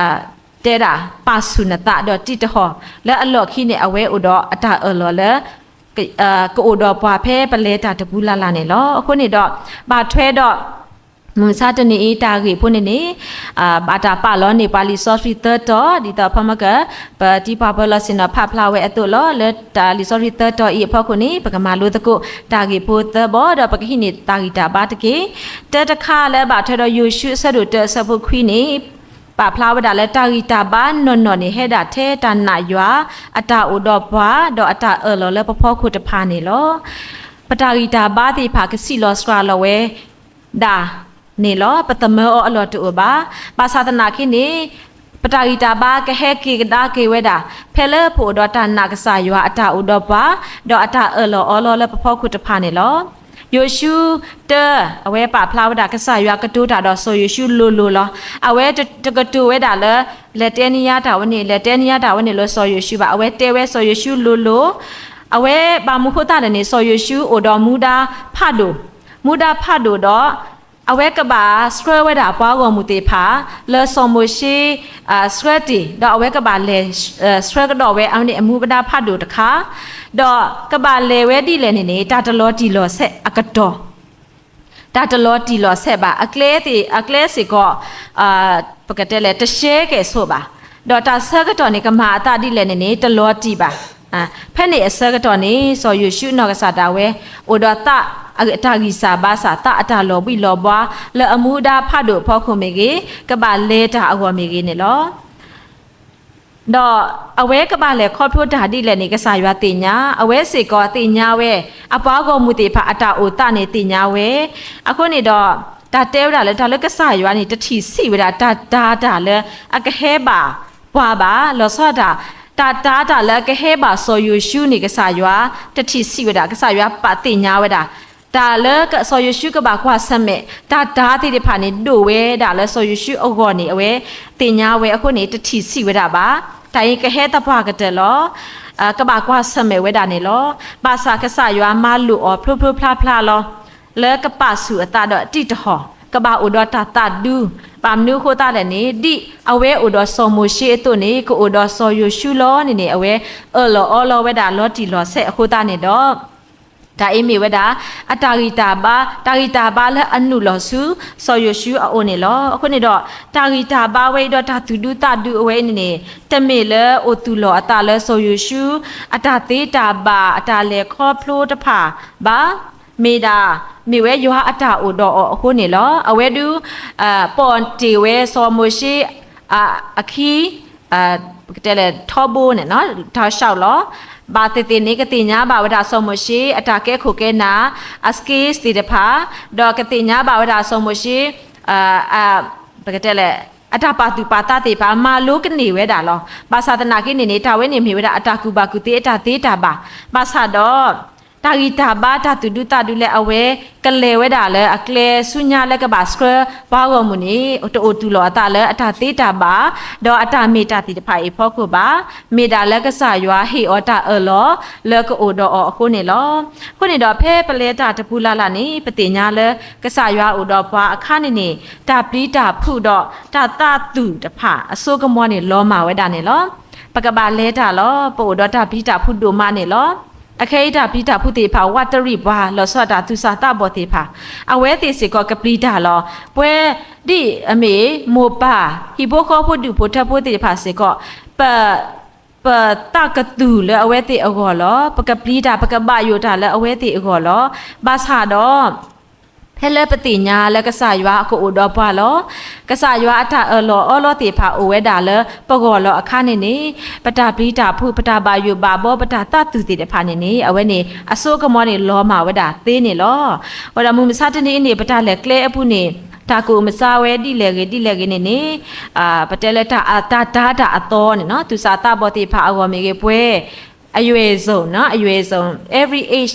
တဲဒၣ် ပာ်ဆူၣ်နသးဒီးတံးတဟီၣ်, လၢအလီၢ်ခံန့ၣ် အဝဲအိၣ်ဒီးအတၢ်အၢၣ်လီၤလၢ ကအိၣ်ဒီးပှၤဖဲပလဲၤတၢ်တပူၤလၢ်လၢ်န့ၣ်လီၤ. အဃိန့ၣ်ဒီး ဘၣ်ထွဲဒီး မုၢ်မဆါတနံၤအံၤတၢ်ဂ့ၢ်ဖိန့ၣ်န့ၣ် ဘၣ်တၢ်ပာ်လီၤန့ၢ်ပှၤလံာ်စီဆှံသၢတီၤ ဒ်သိးဖဲမ့ၢ်က ပတံၤပှၤပၢၤလီၢ်ဆ့ၣ်နီၤဖးဖျါဝဲအသိးလီၤ. လၢတၢ်လံာ်စီဆှံသၢတီၤအံၤအဖီခိၣ်န့ၣ် ပကမၤလိသကိးတၢ်ဂ့ၢ်ဖိသၢဘီ ဒီးပကဟံးန့ၢ်တၢ်ဂံၢ်တၢ်ဘါတက့ၢ်. တၢတခါလၢအဘၣ်ထွဲဒီးယိၤၡူအဆၢဒိၣ်တၢအဆၢဖိခွံန့ၣ် ပာ်ဖျါဝဲဒၣ်လၢတၢ်ဂံၢ်တၢ်ဘါနီၢ်နီၢ်န့ၣ် ဟဲဒၣ်ထဲတၢ်နာ်ယွၤ အတၢ်အိၣ်ဒီးပှၤ ဒီးအတၢ်အၢၣ်လီၤလၢပဖီခိၣ်တဖၣ်န့ၣ်လီၤ. ပတၢ်ဂံၢ်တၢ်ဘါသ့ၣ်တဖၣ်ကစံးလီၤစှၤလီၤဝဲဒၣ်န့ၣ်လီၤ. ပသမၢအီၤအလီၢ်တအိၣ်ဘၣ်. ဘၣ်ဆၣ်သနာ်က့န့ၣ် ပတၢ်ဂံၢ်တၢ်ဘါကဟဲက့ၤကဒါက့ၤဝဲဒၣ် ဖဲလၢပအိၣ်ဒီးတၢ်နာ်ကစၢ်ယွၤအတၢ်အိၣ်ဒီးပှၤ ဒီးအတၢ်အၢၣ်လီၤအီလီၤလၢပဖီခိၣ်တဖၣ်န့ၣ်လီၤ. ယိၤၡူတၢ အဝဲပာ်ဖျါဝဲဒၣ်ကစၢ်ယွၤကတိၤတၢ်ဒီးစီၤယိၤၡူလိၤလိၤလီၤ. အဝဲတကတိၤဝဲဒၣ်လၢ လဲၤတဲန့ၢ်ယၤတၢ်ဝဲန့ၣ် လဲၤတဲန့ၢ်ယၤတၢ်ဝဲန့ၣ်လၢစီၤယိၤၡူဘၣ်. အဝဲတဲဝဲစီၤယိၤၡူလိၤလိၤ အဝဲဘၣ်မနုၤဃိသတးလဲၣ်န့ၣ် စီၤယိၤၡူအိၣ်ဒီးမူဒါဖးဒိၣ်, မူဒါဖးဒိၣ်ဒီး အဝဲကဘၣ်ဆှၢဝဲဒၣ်ပှၤဂီၢ်မုၢ်သ့ၣ်တဖၣ် လၢစီၤမိၤၡ့ ဆှၢတ့ၢ်, ဒီးအဝဲကဘၣ်လဲၤဆှၢကဒီးဝဲအဝဲန့ၣ်အမူဒါဖးဒိၣ်တခါ, ဒီးကဘၣ်လဲၤဝဲဒ်လဲၣ်န့ၣ်န့ၣ် တၢ်တလီၤတံၢ်လီၤဆဲးအကတီၢ် တၢ်တလီၤတံၢ်လီၤဆဲးဘၣ်, အကျဲသ့ၣ် အကျဲစ့ၢ်ကီး ပကတဲလဲၣ် တရှဲကဲၣ်ဆိးဘၣ်, ဒီးတၢ်ဆၢကတီၢ်န့ၣ် ကမၤအသးဒ်လဲၣ်န့ၣ်န့ၣ် တလီၤတံၢ်ဘၣ်. ဖဲန့ၣ်အဆၢကတီၢ်န့ၣ် စီၤယိၤၡူနီၢ်ကစၢ်ဒၣ်ဝဲ အိၣ်ဒီးသးအတၢ်ဂံၢ်စၢ်ဘါစၢ် သးအတၢ်လီၤဘှံးလီၤဘှါ လၢအမူဒါဖးဒိၣ်အဖီခိၣ်မ့ၢ်ဂ့ၤ, ကဘၣ်လဲၤတၢ်အဂီၢ်မ့ၢ်ဂ့ၤန့ၣ်လီၤ. ဒီးအဝဲကဘၣ်လဲၤခီဖျိတၢ်ဒ်လဲၣ်န့ၣ် ကစၢ်ယွၤသ့ၣ်ညါ, အဝဲစ့ၢ်ကီးသ့ၣ်ညါဝဲ, အပှၤဂီၢ်မုၢ်သ့ၣ်တဖၣ်အတၢ်အိၣ်သးန့ၣ်သ့ၣ်ညါဝဲ. အဃိန့ၣ်ဒီး တၢ်တဲဝဲဒၣ်လၢတၢ်လၢကစၢ်ယွၤန့ၣ် တထံၣ်ဆံးဝဲဒၣ် တၢ်တာ်တၢ်လၢအကဟဲဘၣ်ပှၤဘၣ်, လီၤဆီဒၣ်တၢ်, တၢ်တာ်တၢ်လၢအကဟဲဘၣ်စီၤယိၤၡူန့ၣ် ကစၢ်ယွၤ တထံၣ်ဆံးဝဲဒၣ်, ကစၢ်ယွၤပာ်သ့ၣ်ညါဝဲဒၣ် တၢ်လၢစီၤယိၤၡူကဘၣ်ကွၢ်ဆၢၣ်မဲာ်, တၢ်တာ်သ့ၣ်တဖၣ်န့ၣ် ဒိၣ်ဝဲဒၣ်လၢစီၤယိၤၡူအဂီၢ်န့ၣ် အဝဲသ့ၣ်ညါဝဲအဃိန့ၣ် တထံၣ်ဆံးဝဲဒၣ်ဘၣ်. တၢ်အံၤကဟဲသပှၢ်ကတၢၢ်လီၤ. ကဘၣ်ကွၢ်ဆၢၣ်မဲာ်ဝဲဒၣ်န့ၣ်လီၤ. ဘၣ်ဆၣ်ကစၢ်ယွၤမၤလိာ်အီၤဖျိဖျိဖျါဖျါလီၤ. လၢကပာ်ဆူၣ်အသးဒီးတံၢ်တဟီၣ်, ကဘၣ်အိၣ်ဒီးတၢ်သးဒူ, ဘၣ်မနုၤအဃိသတးလဲၣ်န့ၣ် ဒ်အဝဲအိၣ်ဒီးစီၤမိၤၡ့အသိးန့ၣ် ကအိၣ်ဒီးစီၤယိၤၡူလီၤန့ၣ်န့ၣ် အဝဲအၢၣ်လီၤအီလီၤဝဲဒၣ်လီၤတံၢ်လီၤဆဲးအဃိသတးန့ၣ်ဒီး တၢ်အံၤမ့ၢ်ဝဲဒၣ် အတၢ်ဂံၢ်တၢ်ဘါ, တၢ်ဂံၢ်တၢ်ဘါလၢအနုာ်လီၤဆူ စီၤယိၤၡူအအိၣ်န့ၣ်လီၤ. အဃိန့ၣ်ဒီး တၢ်ဂံၢ်တၢ်ဘါဝဲအံၤဒီးတၢ်သူၣ်ဒူသးဒူအဝဲအံၤန့ၣ်န့ၣ် တမ့ၢ်လၢအိၣ်သူၣ်လီၤအသးလၢစီၤယိၤၡူ အတၢ်သ့တၢ်ဘၣ် အတၢ်လဲၤခီဖျိတဖၣ်ဘၣ်. မ့ၢ်ဒၣ် မ့ၢ်ဝဲယွၤအတၢ်အိၣ်ဒီးအီၤအဃိန့ၣ်လီၤ. အဝဲဒုး ပိာ်တ့ၢ်ဝဲစီၤမိၤၡ့ အခံ ပကတဲလဲၣ် ထီဘိန့ၣ် တၢ်ဆှီလီၤ. ဘၣ်သ့ၣ်သ့ၣ်န့ၣ် ကသ့ၣ်ညါဘၣ်ဝဲဒၣ်စီၤမိၤၡ့ အတၢ်ကဲခိၣ်ကဲနၢ် အ skills သ့ၣ်တဖၣ်, ဒီးကသ့ၣ်ညါဘၣ်ဝဲဒၣ်စီၤမိၤၡ့ ပကတဲလဲၣ် အတၢ်ပာ်သူၣ်ပာ်သးသ့ၣ်တဖၣ် မၤလိကန့ၢ်ဝဲဒၣ်လီၤ. ဘၣ်ဆၣ်သနာ်က့န့ၣ်န့ၣ် တၢ်ဝဲန့ၣ်မ့ၢ်ဝဲဒၣ်အတၢ်ကူၣ်ဘၣ်ကူၣ်သ့အတၢ်သ့တၢ်ဘၣ်. ဘၣ်ဆၣ်ဒီး တၢ်ဂံၢ်တၢ်ဘါတၢ်သူၣ်ဒူသးဒူလၢအဝဲ ကလဲၤဝဲဒၣ်လၢအကျဲဆူညါလၢကဘၣ်ဆှၢပှၤဂီၢ်မုၢ်န့ၣ် တအိၣ်သူၣ်လီၤအသးလၢအတၢ်သ့တၢ်ဘၣ် ဒီးအတၢ်မ့ၢ်တၢ်သ့ၣ်တဖၣ်အံၤအဖီခိၣ်ဘၣ်. မ့ၢ်ဒၣ်လၢကစၢ်ယွၤဟ့ၣ်အီၤတၢ်အၢၣ်လီၤလၢကအိၣ်ဒီးအီၤအဃိန့ၣ်လီၤ. အဃိန့ၣ်ဒီးဖဲပလဲၤတၢ်တပူၤလၢ်လၢ်န့ၣ် ပသ့ၣ်ညါလၢကစၢ်ယွၤအိၣ်ဒီးပှၤအခါန့ၣ်န့ၣ် တၢ်ပျံၤတၢ်ဖုးဒီးတၢ်သးသူၣ်တဖၣ်အစိကမီၤန့ၣ်လီၤမၢ်ဝဲဒၣ်န့ၣ်လီၤ. ပကဘၣ်လဲၤတၢ်လီၤ. ပအိၣ်ဒီးတၢ်ပျံၤတၢ်ဖုးဒိၣ်မးန့ၣ်လီၤ. အခဲအံၤတၢ်ပျံၤတၢ်ဖုးသ့ၣ်တဖၣ် ဝးတရံးပှၤ လီၤဆီဒၣ်တၢ်သူၣ်စၢ်သးဘီၣ်သ့ၣ်တဖၣ် အဝဲသ့ၣ်စ့ၢ်ကီးကပျံၤတၢ်လီၤ. ပဝဲဒ်အမ့ၢ်မိၢ်ပၢ် ဟံၣ်ဖိဃီဖိဒူၣ်ဖိထၢဖိသ့ၣ်တဖၣ်စ့ၢ်ကီး ပ ပသးကသူၣ်လၢအဝဲသ့ၣ်အဂီၢ်လီၤ. ပကပျံၤတၢ် ပကဘၣ်ယိၣ်တၢ်လၢအဝဲသ့ၣ်အဂီၢ်လီၤ. ဘၣ်ဆၣ်ဒီး ဖဲလၢပသ့ၣ်ညါလၢကစၢ်ယွၤကအိၣ်ဒီးပှၤလီၤ. ကစၢ်ယွၤအတၢ်အၢၣ်လီၤအီလီၤသ့ၣ်တဖၣ်အိၣ်ဝဲဒၣ်လၢပဂီၢ်လီၤအခါန့ၣ်န့ၣ် ပတၢ်ပျံၤတၢ်ဖုး ပတၢ်ဘၣ်ယိၣ်ဘၣ်ဘီ ပတၢ်သးသူၣ်သ့ၣ်တဖၣ်န့ၣ်န့ၣ် အဝဲန့ၣ် အစိကမီၤန့ၣ်လီၤမၢ်ဝဲဒၣ်သ့န့ၣ်လီၤ. ဝဲဒီးမုၢ်မဆါတနံၤအံၤန့ၣ် ပတၢ်လဲၤကျဲအပူၤန့ၣ် တၢ်ကအိၣ်မဆါဝဲဒ်လဲၣ်ဂ့ၤဒ်လဲၣ်ဂ့ၤန့ၣ်န့ၣ် ပတဲလၢတၢ် တၢ်တာ်တၢ်အသီန့ၣ် သူၣ်စၢ်သးဘီၣ်သ့ၣ်တဖၣ်အဂီၢ်မ့ၢ်ဂ့ၤ ပှဲၤ အရွယ်စုံ အရွယ်စုံ every age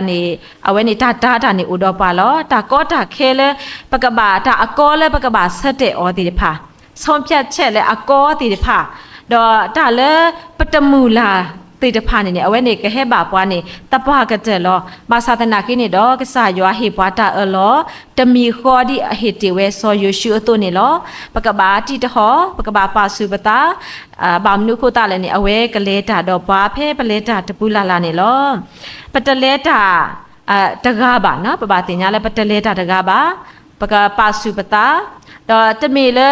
န့ၣ် အဝဲန့ၣ်တၢ်တာ်တၢ်န့ၣ်အိၣ်ဒီးပှၤလီၤ. တၢ်ကီတၢ်ခဲလၢ ပကဘၣ် တၢ်အကီလၢပကဘၣ်ဆၢတဲာ်အီၤသ့ၣ်တဖၣ် ဆုံးဖြတ်ချက် လၢအကီသ့ၣ်တဖၣ် ဒီးတၢ်လၢပတမုာ်လၤသ့ၣ်တဖၣ်န့ၣ်န့ၣ် အဝဲန့ၣ်ကဟဲဘၣ်ပှၤန့ၣ် သပှၢ်ကတၢၢ်လီၤ. ဘၣ်ဆၣ်သနာ်က့န့ၣ်ဒီး ကစၢ်ယွၤဟ့ၣ်ပှၤတၢ်အၢၣ်လီၤ တမံၤဃီဒ်အဟ့ၣ်တ့ၢ်ဝဲစီၤယိၤၡူအသိးန့ၣ်လီၤ. ပကဘၣ်တံၢ်တဟီၣ် ပကဘၣ်ပာ်ဆူၣ်ပသး ဘၣ်မနုၤအဃိသတးလဲၣ်န့ၣ် အဝဲကလဲၤတၢ်ဒီးပှၤဖဲပလဲၤတၢ်တပူၤလၢ်လၢ်န့ၣ်လီၤ. ပတလဲၤတၢ်တဂၤဘၣ်, ပဘၣ်သ့ၣ်ညါလၢပတလဲၤတၢ်တဂၤဘၣ်. ပကပာ်ဆူၣ်ပသး, ဒီးတမ့ၢ်လၢ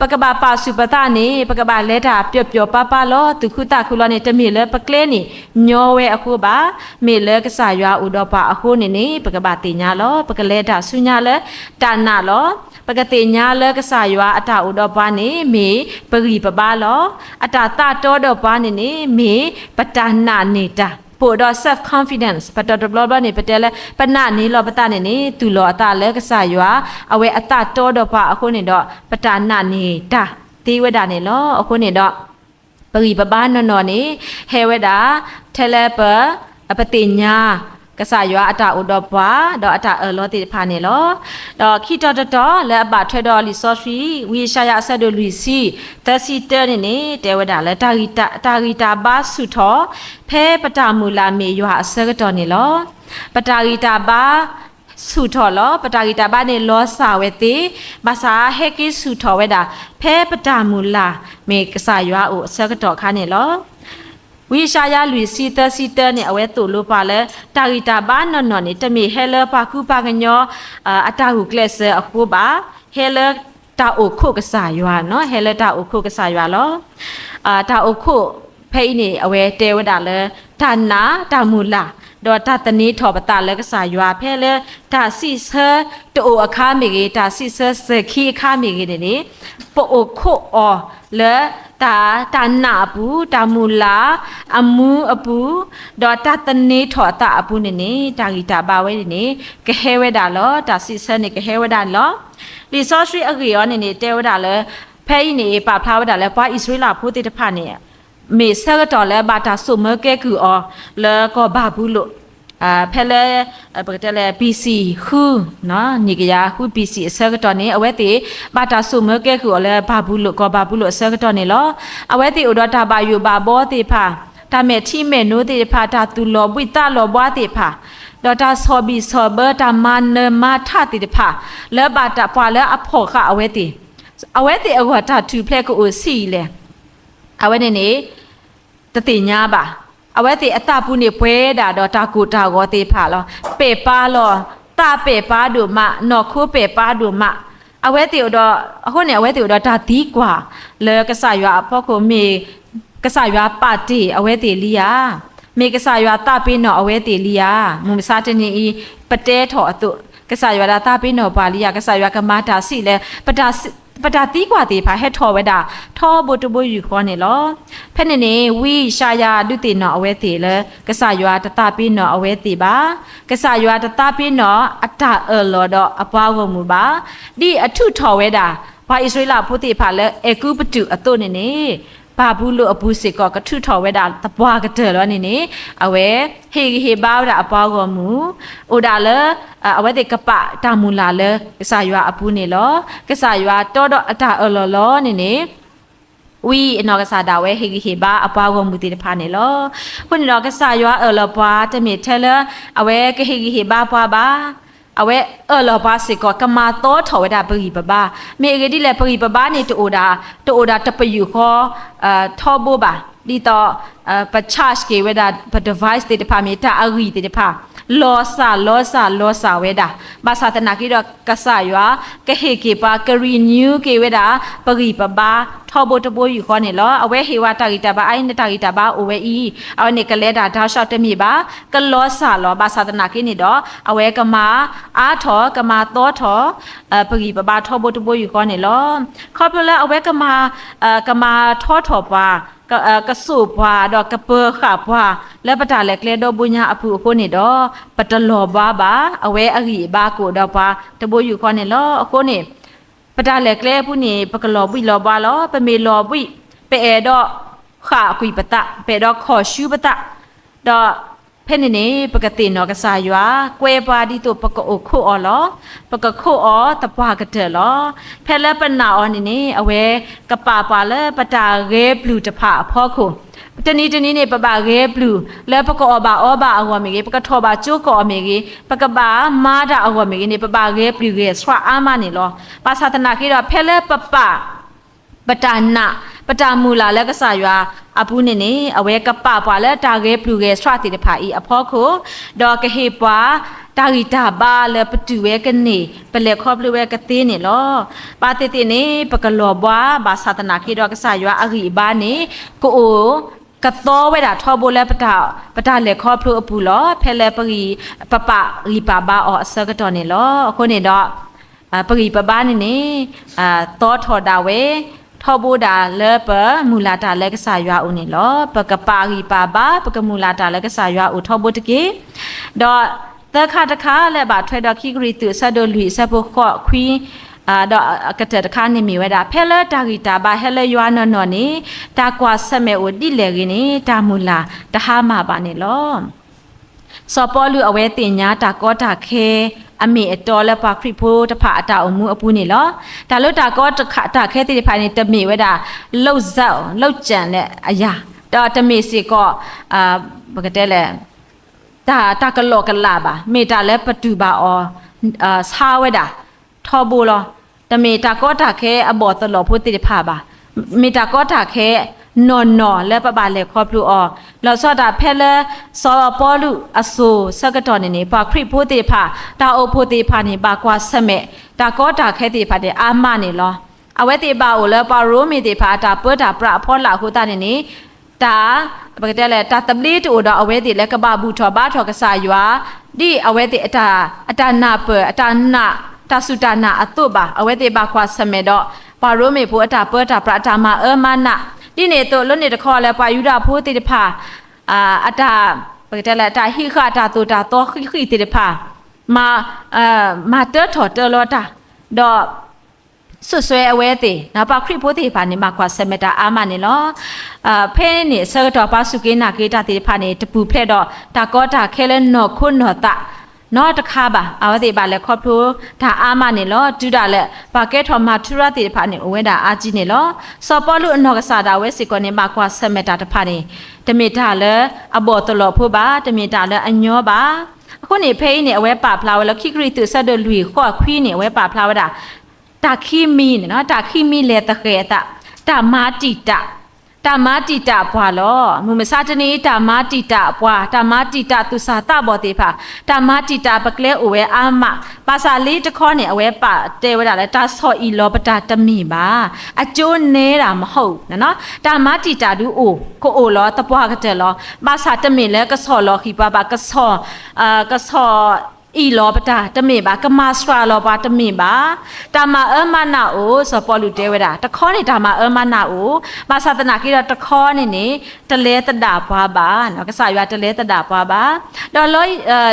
ပကဘၣ်ပာ်ဆူၣ်ပသးန့ၣ် ပကဘၣ်လဲၤတၢ်ပျီၣ်ပျီၣ်ပၤပၤလီၤ, သူၣ်ခုသးခုလီၤန့ၣ် တမ့ၢ်လၢပကျဲန့ၣ် ညီဝဲအဃိဘၣ်. မ့ၢ်လၢကစၢ်ယွၤအိၣ်ဒီးပှၤအဃိန့ၣ်န့ၣ် ပကဘၣ်သ့ၣ်ညါလီၤ. ပကလဲၤတၢ်ဆူညါလၢတၢ်နာ်လီၤ. ပကသ့ၣ်ညါလၢကစၢ်ယွၤအတၢ်အိၣ်ဒီးပှၤန့ၣ် မ့ၢ်ပဂံၢ်ပဘါလီၤ. အတၢ်သးတီဒီးပှၤန့ၣ်န့ၣ် မ့ၢ်ပတၢ်နာ်န့ၢ်တၢ်, ပအိၣ်ဒီး self confidence, ပတဘျီဘျီန့ၣ် ပတဲလၢ ပနာ်န့ၢ်လီၤပသးန့ၣ်န့ၣ် သူၣ်လီၤအသးလၢကစၢ်ယွၤ အဝဲအသးတီဒီးပှၤအဃိန့ၣ်ဒီး ပတၢ်နာ်န့ၢ်တၢ်သ့ဝဲဒၣ်န့ၣ်လီၤ. အဃိန့ၣ်ဒီး ပဂံၢ်ပဘါနီၢ်နီၢ်န့ၣ် ဟဲဝဲဒၣ် ထဲလၢပ ပသ့ၣ်ညါ ကစၢ်ယွၤအတၢ်အိၣ်ဒီးပှၤ ဒီးအတၢ်အၢၣ်လီၤသ့ၣ်တဖၣ်န့ၣ်လီၤ. ဒီးခံတီၤတတီၤလၢအဘၣ်ထွဲဒီးလံာ်စီဆှံ ဝံယၡါယၤအဆၢဒိၣ်လွံၢ်ဆံ သၢဆံတၢန့ၣ်န့ၣ် တဲဝဲဒၣ်လၢ တၢ်ဂံၢ်တၢ်ဘါဆူၣ်ထီၣ် ဖဲပတၢ်မုၢ်လၢ်မ့ၢ်ယွၤအဆၢကတီၢ်န့ၣ်လီၤ. ပတၢ်ဂံၢ်တၢ်ဘါ ဆူၣ်ထီၣ်လီၤ. ပတၢ်ဂံၢ်တၢ်ဘါန့ၣ် လီၤစၢ်ဝဲသ့, ဘၣ်ဆၣ်ဟဲက့ၤဆူၣ်ထီၣ်ဝဲဒၣ် ဖဲပတၢ်မုၢ်လၢ် မ့ၢ်ကစၢ်ယွၤအိၣ်အဆၢကတီၢ်အခါန့ၣ်လီၤ. ဝံယၡါယၤလွံၢ်ဆံသၢဆံတၢန့ၣ် အဝဲသိၣ်လိပှၤလၢ တၢ်ဂံၢ်တၢ်ဘါနီၢ်နီၢ်န့ၣ် တမ့ၢ်ဟဲလၢပှၤကူပှၤကညီ အတၢ်ဂုာ်ကျဲးစၢးအဃိဘၣ်, ဟဲလၢတၢ်အိၣ်ခိးကစၢ်ယွၤနီၤ, ဟဲလၢတၢ်အိၣ်ခိးကစၢ်ယွၤလီၤ. တၢ်အိၣ်ခိးဖဲအံၤန့ၣ် အဝဲတဲဝဲဒၣ်လၢ တၢ်နာ်တၢ်မုၢ်လၢ် ဒီးတၢ်သန့ၤထီၣ်ပသးလၢကစၢ်ယွၤ ဖဲလၢတၢ်စံးဆၢတအိၣ်အခါမ့ၢ်ဂ့ၤ, တၢ်စံးဆၢစဲၤခံအခါမ့ၢ်ဂ့ၤန့ၣ်န့ၣ် ပအိၣ်ခိးအီၤလၢ တၢ်နာ်အပူၤ, တၢ်မုၢ်လၢ်အမူအပူၤ, ဒီးတၢ်သန့ၤထီၣ်အသးအပူၤန့ၣ်န့ၣ် တၢ်ဂံၢ်တၢ်ဘါဝဲန့ၣ်န့ၣ် ကဟဲဝဲဒၣ်လီၤ. တၢ်စံးဆၢန့ၣ်ကဟဲဝဲဒၣ်န့ၣ်လီၤ. လံာ်စီဆှံအဂ့ၢ်အီၤန့ၣ်န့ၣ် တဲဝဲဒၣ်လၢ ဖဲအံၤန့ၣ် ပာ်ဖျါဝဲဒၣ်လၢပှၤအံၣ်စရ့လးဖိသ့ၣ်တဖၣ်န့ၣ် မ့ၢ်ဆၢကတီၢ်လၢဘၣ်တၢ်စိာ်မၢကဲကုၢ်အီၤလၢကီၢ်ဘၤဘူလိၣ်, ဖဲလၢ ပကတဲလၢ ဘီၣ်စံၣ် ဃု, နံၣ်ကယၤဃု ဘီၣ်စံၣ် အဆၢကတီၢ်န့ၣ် အဝဲသ့ၣ်ဘၣ်တၢ်စိာ်မၢကဲကုၢ်အီၤလၢဘၤဘူလိၣ်, ကီၢ်ဘၤဘူလိၣ်အဆၢကတီၢ်န့ၣ်လီၤ. အဝဲသ့ၣ်အိၣ်ဒီးတၢ်ဘၣ်ယိၣ်ဘၣ်ဘီသ့ၣ်တဖၣ်, တၢ်မဲာ်ထံမဲာ်နိသ့ၣ်တဖၣ်, တၢ်သူၣ်လီၤဘှံးသးလီၤဘှါသ့ၣ်တဖၣ်, ဒီးတၢ်ဆီၣ်ဘံၣ်ဆီၣ်ဘၢ တၢ်မၤနၢၤမၤထးသ့ၣ်တဖၣ် လၢဘၣ်တၢ်ပှၤလၢအဖီၣ်ဃာ်အဝဲသ့ၣ်, အဝဲသ့ၣ်အဂီၢ်တၢ်ထူၣ်ဖျဲးကအိၣ်ဆံးအံၤလဲၣ် အဝဲန့ၣ်န့ၣ် တသ့ၣ်ညါဘၣ်. အဝဲသ့ၣ်အသးပူၤန့ၣ်ပှဲၤဒၣ်ဒီးတၢ်ကိၢ်တၢ်ဂီၤသ့ၣ်တဖၣ်လီၤ. ပဲာ်ပၢ်လီၤ, သးပဲာ်ပၢ်ဒိၣ်မး, နီၢ်ခိပဲာ်ပၢ်ဒိၣ်မး, အဝဲသ့ၣ်အိၣ်ဒီး အဃိန့ၣ် အဝဲသ့ၣ်အိၣ်ဒီးတၢ်သံကွၢ်လၢကစၢ်ယွၤအဖီခိၣ် မ့ၢ်ကစၢ်ယွၤပာ်တ့ၢ်အဝဲသ့ၣ်လံဧါ, မ့ၢ်ကစၢ်ယွၤသးပ့ၤနီၣ်အဝဲသ့ၣ်လံဧါ, မုၢ်မဆါတနံၤအံၤ ပတဲထီၣ်အသိး ကစၢ်ယွၤဒၣ်သးပ့ၤနီၣ်ပှၤလံဧါ, ကစၢ်ယွၤကမၤတၢ်ဆံးလဲၣ်, ပတၢ်သံကွၢ်သ့ၣ်တဖၣ်ဟဲထီၣ်ဝဲဒၣ် ထီဘိတဘိယူၢ်ဃီန့ၣ်လီၤ. ဖဲန့ၣ်န့ၣ် ဝံယၡါယၤဒုးသ့ၣ်နီၣ်အဝဲသ့ၣ်လၢ ကစၢ်ယွၤတသးပ့ၤနီၣ်အဝဲသ့ၣ်ဘၣ်. ကစၢ်ယွၤတသးပ့ၤနီၣ်အတၢ်အၢၣ်လီၤဒီးအပှၤဂီၢ်မုၢ်ဘၣ်. ဒ်အထုးထီၣ်ဝဲဒၣ် ပှၤအံၣ်စရ့လးဖိသ့ၣ်တဖၣ်လၢအဲၤကူပတူးအသိးန့ၣ်န့ၣ် ဘၤဘူလိၣ်အပူၤစ့ၢ်ကီး ကထုးထီၣ်ဝဲဒၣ်သပှၢ်ကတၢၢ်လီၤန့ၣ်န့ၣ် အဝဲဟ့ၣ်ဂံၢ်ဟ့ၣ်ဘါဝဲဒၣ်အပှၤဂီၢ်မုၢ် အိၣ်ဒၣ်လၢ အဝဲသ့ၣ်ကပာ်တၢ်မုၢ်လၢ်လၢကစၢ်ယွၤအပူၤန့ၣ်လီၤ. ကစၢ်ယွၤတီဒီးအတၢ်အၢၣ်လီၤလီၤန့ၣ်န့ၣ် ဝံအနီၢ်ကစၢ်ဒၣ်ဝဲဟ့ၣ်ဂံၢ်ဟ့ၣ်ဘါအပှၤဂီၢ်မုၢ်သ့ၣ်တဖၣ်န့ၣ်လီၤ. အဃိန့ၣ်ဒီး ကစၢ်ယွၤအၢၣ်လီၤပှၤ တမ့ၢ်ထဲလၢ အဝဲကဟ့ၣ်ဂံၢ်ဟ့ၣ်ဘါပှၤဘၣ်. အဝဲအၢၣ်လီၤပှၤစ့ၢ်ကီး ကမၤသီထီၣ်ဝဲဒၣ်ပဂံၢ်ပဘါ. မ့ၢ်အဂ့ၢ်ဒ်လဲၣ် ပဂံၢ်ပဘါန့ၣ် တအိၣ်ဒၣ် တအိၣ်ဒၣ်တပယူာ်ဃီ ထီဘိဘၣ်. ဒ်သိး ပ charge က့ၤဝဲဒၣ် ပ device သ့ၣ်တဖၣ် မ့ၢ်တၢ်အဂံၢ်သ့ၣ်တဖၣ် လီၤစၢ်လီၤစၢ်လီၤစၢ်ဝဲဒၣ်. ဘၣ်ဆၣ်သနာ်က့ဒီး ကစၢ်ယွၤ ကဟ့ၣ်က့ၤပှၤ က renew က့ၤဝဲဒၣ် ပဂံၢ်ပဘါ ထီဘိတဘိယူၢ်ဃီန့ၣ်လီၤ. အဝဲဟ့ၣ်ဝဲတၢ်ဂံၢ်တၢ်ဘါအါအံၤန့ၣ် တၢ်ဂံၢ်တၢ်ဘါအိၣ်ဝဲအံၤ အဝဲန့ၣ်ကလဲၤတၢ်တၢ်ဆှီတမ့ၢ်ဘၣ်, ကလီၤစၢ်လီၤ. ဘၣ်ဆၣ်သနာ်က့န့ၣ်ဒီး အဝဲကမၤအါထီၣ် ကမၤသီထီၣ် ပဂံၢ်ပဘါထီဘိတဘိယူၢ်ဃီန့ၣ်လီၤ. ခီဖျိလၢအဝဲကမၤ ကမၤထီထီၣ်ပှၤ ကစိာ်ပှၤ ဒီးကပၢၤဃာ်ပှၤ လၢပတၢ်လဲၤကျဲဒီဘိညါအပူၤအဃိန့ၣ်ဒီး ပတလီၤဘှါဘၣ်. အဝဲအဂံၢ်အဘါကအိၣ်ဒီးပှၤတဘိယူၢ်ဃီန့ၣ်လီၤ. အဃိန့ၣ် ပတၢ်လဲၤကျဲအပူၤန့ၣ် ပကလီၤဘှံးလီၤဘှါလီၤ. ပမ့ၢ်လီၤဘှံး ပအဲၣ်ဒိးဃၣ်ကွံာ်ပသး, ပအဲၣ်ဒိးခီၣ်ဆူပသး, ဒီးဖဲန့ၣ်န့ၣ် ပကသ့ၣ်နီၣ်ကစၢ်ယွၤ, ကွဲပှၤဒ်သိးပကအိၣ်ခိးအီၤလီၤ. ပကခိးအီၤသပှၢ်ကတၢၢ်လီၤ. ဖဲလၢပနာ်အီၤန့ၣ်န့ၣ် အဝဲကပာ်ပှၤလၢပတၢ်ဂဲၤပျုၢ်တဖၣ်အဖီခိၣ်, တနံၤတနံၤန့ၣ် ပဘၣ်ဂဲၤပျုၢ် လၢပကအီၣ်ဘၣ်အီဘၣ်အဂီၢ်မ့ၢ်ဂ့ၤ, ပကထီၣ်ဘၣ်ကၠိကအီၣ်မ့ၢ်ဂ့ၤ, ပကဘၣ်မၤတၢ်အဂီၢ်မ့ၢ်ဂ့ၤန့ၣ် ပဘၣ်ဂဲၤပျုၢ်ဂဲၤဆှးအါမးန့ၣ်လီၤ. ဘၣ်ဆၣ်သနာ်က့ဒီး ဖဲလၢပပာ် ပတၢ်နာ် ပတၢ်မုၢ်လၢ်လၢကစၢ်ယွၤအပူၤန့ၣ်န့ၣ် အဝဲကပာ်ပှၤလၢတၢ်ဂဲၤပျုၢ်ဂဲၤဆှးသ့ၣ်တဖၣ်အံၤအဖီခိၣ်, ဒီးကဟ့ၣ်ပှၤ တၢ်ဂံၢ်တၢ်ဘါလၢပတုာ်ဝဲကန့ၢ် ပလဲၤခီဖျိဝဲကသ့န့ၣ်လီၤ. ဘၣ်သ့ၣ်သ့ၣ်န့ၣ် ပကလီၤဘှါ ဘၣ်ဆၣ်သနာ်က့ဒီး ကစၢ်ယွၤအဂံၢ်အဘါန့ၣ် ကအိၣ် ကသီဝဲဒၣ်ထီဘိလၢ ပတၢ်လဲၤခီဖျိအပူၤလီၤ. ဖဲလၢပဂံၢ် ပပာ်ဂံၢ်ပာ်ဘါအီၤအဆၢကတီၢ်န့ၣ်လီၤ. အဃိန့ၣ်ဒီး ပဂံၢ်ပဘါန့ၣ်န့ၣ် သီထီၣ်ဒၣ်ဝဲ ထီဘိဒၣ်လၢပမုၢ်လၢ်တၢ်လၢကစၢ်ယွၤအအိၣ်န့ၣ်လီၤ. ပကပာ်ဂံၢ်ပာ်ဘါ ပကမုၢ်လၢ်တၢ်လၢကစၢ်ယွၤအအိၣ်ထီဘိတက့ၢ်. ဒီးသၢခါတခါလၢဘၣ်ထွဲဒီးခံကရံၣ်သူးအဆၢဒိၣ်လွံၢ်အဆၢဖိဃိးခွံ ဒီးအကတၢၢ်တခါန့ၣ်မ့ၢ်ဝဲဒၣ် ဖဲလၢတၢ်ဂံၢ်တၢ်ဘါဟဲလၢယွၤနီၢ်နီၢ်န့ၣ် တၢ်ကွၢ်ဆၢၣ်မဲာ်အိၣ်ဒ်လဲၣ်ဂ့ၤန့ၣ် တၢ်မုၢ်လၢ်တဟါမၢ်ဘၣ်န့ၣ်လီၤ. စီၤပီလူးအဝဲသ့ၣ်ညါတၢ်ကီတၢ်ခဲ အမ့ၢ်အတီလၢပှၤခရံာ်ဖိတဖၣ်အတၢ်အိၣ်မူအပူၤန့ၣ်လီၤ. တၢ်လၢတၢ်ကီတၢ်ခဲသ့ၣ်တဖၣ်န့ၣ် တမ့ၢ်ဝဲဒၣ် လုပ်ဇာတ် လုပ်ကြံလၢအရာ ဒီးတမ့ၢ်စ့ၢ်ကီး ပကတဲလဲၣ် တၢ် တၢ်ကလီကလးဘၣ်, မ့ၢ်တၢ်လၢပတူၢ်ဘၣ်အီၤ ဆါဝဲဒၣ်ထီဘိလီၤ. တမ့ၢ်တၢ်ကီတၢ်ခဲအဘီၣ်သလီၢ်ဖိသ့ၣ်တဖၣ်ဘၣ်. မ့ၢ်တၢ်ကီတၢ်ခဲနီၢ်နီၢ်လၢပဘၣ်လဲၤခီဖျိအီၤ, လီၤဆီဒၣ်တၢ်ဖဲလၢ စီၤပီလူးအစိၤဆၢကတီၢ်န့ၣ်န့ၣ် ပှၤခရံာ်ဖိသ့ၣ်တဖၣ် တၢ်အိၣ်ဖှိၣ်သ့ၣ်တဖၣ်န့ၣ် ဘၣ်ကွၢ်ဆၢၣ်မဲာ် တၢ်ကီတၢ်ခဲသ့ၣ်တဖၣ်န့ၣ် အါမးန့ၣ်လီၤ. အဝဲသ့ၣ်ဘၣ်အိၣ်လၢပှၤရိမ့ၤသ့ၣ်တဖၣ် အတၢ်ပၢတၢ်ပြးအဖီလာ်အဃိသတးန့ၣ်န့ၣ် တၢ် ပကတဲလၢ တၢ်သဘျ့တအိၣ်ဒီးအဝဲသ့ၣ်လၢကဘၣ်ဘူၣ်ထီၣ်ဘါထီၣ်ကစၢ်ယွၤ ဒ်အဝဲသ့ၣ် အတၢ်နၢ်ပၢၢ် အတၢ်နာ် တၢ်စူၢ်တၢ်နာ်အသိးဘၣ်. အဝဲသ့ၣ်ဘၣ်ကွၢ်ဆၢၣ်မဲာ်ဒီး ပှၤရိမ့ၤဖိအတၢ်ပၢတၢ်ပြး အတၢ်မၤအၢမၤနး ဒ်န့ၣ်အသိး လၢန့ၣ်တခီလၢပှၤယူဒၤဖိသ့ၣ်တဖၣ် အတၢ် ပကတဲလၢ တၢ်ဟံးဃာ်တၢ်သိၣ်တၢ်သီဃံးဃံးသ့ၣ်တဖၣ် မၤ မၤတၢထီၣ်တၢလီၤတၢ် ဒီး စိာ်စွဲအဝဲသ့ၣ် ပှၤခရံာ်ဖိသ့ၣ်တဖၣ်န့ၣ် ဘၣ်ကွၢ်ဆၢၣ်မဲာ်တၢ်အါမးန့ၣ်လီၤ. ဖဲန့ၣ်အဆၢကတီၢ် ပှၤစူၢ်က့ၤနာ်က့ၤတၢ်သ့ၣ်တဖၣ်န့ၣ် တပူၤဖျဲးဒီးတၢ်ကီတၢ်ခဲလၢနီၢ်ခိနီၢ်သး နီတခါဘၣ်. အဝဲသ့ၣ်ဘၣ်လဲၤခီဖျိတၢ်အါမးန့ၣ်လီၤ. တုၤဒၣ်လဲာ် ပှၤကဲထီၣ်မၤထူရၤသ့ၣ်တဖၣ်န့ၣ် အိၣ်ဝဲဒၣ်အါကံန့ၣ်လီၤ. စီၤပီလူးအနီၢ်ကစၢ်ဒၣ်ဝဲစ့ၢ်ကီးန့ၣ် ဘၣ်ကွၢ်ဆၢၣ်မဲာ်တၢ်တဖၣ်န့ၣ် တမ့ၢ်တၢ်လၢအဘီၣ်သလီၢ်ဖိဘၣ်, တမ့ၢ်တၢ်လၢအညီဘၣ်. အဃိန့ၣ် ဖဲအံၤန့ၣ် အဝဲပာ်ဖျါဝဲလၢ ခံကရံၣ်သူး အဆၢဒိၣ်လွံၢ် ဃိးခွံန့ၣ် အဝဲပာ်ဖျါဝဲဒၣ် တၢ်ခံမံၤန့ၣ်လီၤ. တၢ်ခံမံၤလဲၤသဃဲၤအသး တၢ်မၤတံာ်တာ်, တၢ်မၤတံာ်တာ်ပှၤလီၤ. မုၢ်မဆါတနံၤအံၤ တၢ်မၤတံာ်တာ်ပှၤ, တၢ်မၤတံာ်တာ်သူၣ်စၢ်သးဘီၣ်သ့ၣ်တဖၣ်, တၢ်မၤတံာ်တာ်ပကျဲအိၣ်ဝဲအါမး. ဘၣ်ဆၣ်လံတခီန့ၣ် အဝဲပာ်တဲဝဲဒၣ်လၢ တၢ်ဆီၣ်အံၣ်လီၤပတၢ်တမ့ၢ်ဘၣ်, အကျိုးနည်းတာမဟုတ် တၢ်မၤတံာ်တာ်ဒုအိၣ် ကအိၣ်လီၤသပှၢ်ကတၢၢ်လီၤ. ဘၣ်ဆၣ်တမ့ၢ်လၢကဆီၣ်လီၤဃံၤပှၤဘၣ်, ကဆီၣ် ကဆီၣ်အံၣ်လီၤပတၢ်တမ့ၢ်ဘၣ်, ကမၤစှၤလီၤပှၤတမ့ၢ်ဘၣ်. တၢ်မၤအၢမၤနးအိၣ်, စီၤပီလူးတဲဝဲဒၣ် တခီန့ၣ် တၢ်မၤအၢမၤနးအိၣ်, ဘၣ်ဆၣ်သနာ်က့ဒီးတခီန့ၣ်န့ၣ် တလဲၤသဒၣ်ပှၤဘၣ်, ကစၢ်ယွၤတလဲၤသဒၣ်ပှၤဘၣ်. ဒီးလၢ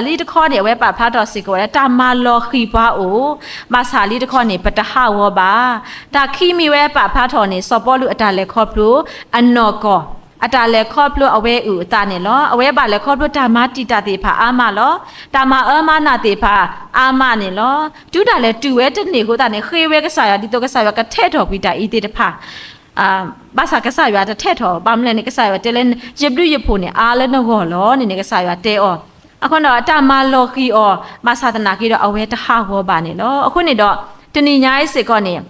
လံတခီန့ၣ် အဝဲပာ်ဖျါထီၣ်စ့ၢ်ကီးဝဲဒၣ် တၢ်မၤလီၤဃံၤပှၤအိၣ်, ဘၣ်ဆၣ်လံတခီန့ၣ် ပတဟးဂီၤဘၣ်. တၢ်ခံမံၤဝဲပာ်ဖျါထီၣ်န့ၣ် စီၤပီလူးအတၢ်လဲၤခီဖျိအနီၢ်ကီၢ် အတၢ်လဲၤခီဖျိအဝဲအုၣ်အသးန့ၣ်လီၤ. အဝဲဘၣ်လဲၤခီဖျိတၢ်မၤတံာ်တာ်သ့ၣ်တဖၣ်အါမးလီၤ. တၢ်မၤအၢမၤနးသ့ၣ်တဖၣ်အါမးန့ၣ်လီၤ. တုၤဒၣ်လဲာ်တုၤဝဲတန့ၢ်အဃိသတးန့ၣ် ဃ့ဝဲကစၢ်ယွၤ ဒ်သိးကစၢ်ယွၤကထဲးထီၣ်ကွံာ်တၢ်အံၤသ့ၣ်တဖၣ် ဘၣ်ဆၣ်ကစၢ်ယွၤတထဲးထီၣ်, ဘၣ်မနုၤလဲၣ်န့ၣ် ကစၢ်ယွၤတဲလၢ ယဘျုးယဖှိၣ်န့ၣ် အါလၢနဂီၢ်လီၤန့ၣ်န့ၣ် ကစၢ်ယွၤတဲအီၤ. အဃိဒီးတၢ်မၤလီၤဃံၤအီၤ ဘၣ်ဆၣ်သနာ်က့ဒီးအဝဲတဟးဂီၤဘၣ်န့ၣ်လီၤ. အဃိန့ၣ်ဒီး တနံၤညါအံၤစ့ၢ်ကီးန့ၣ်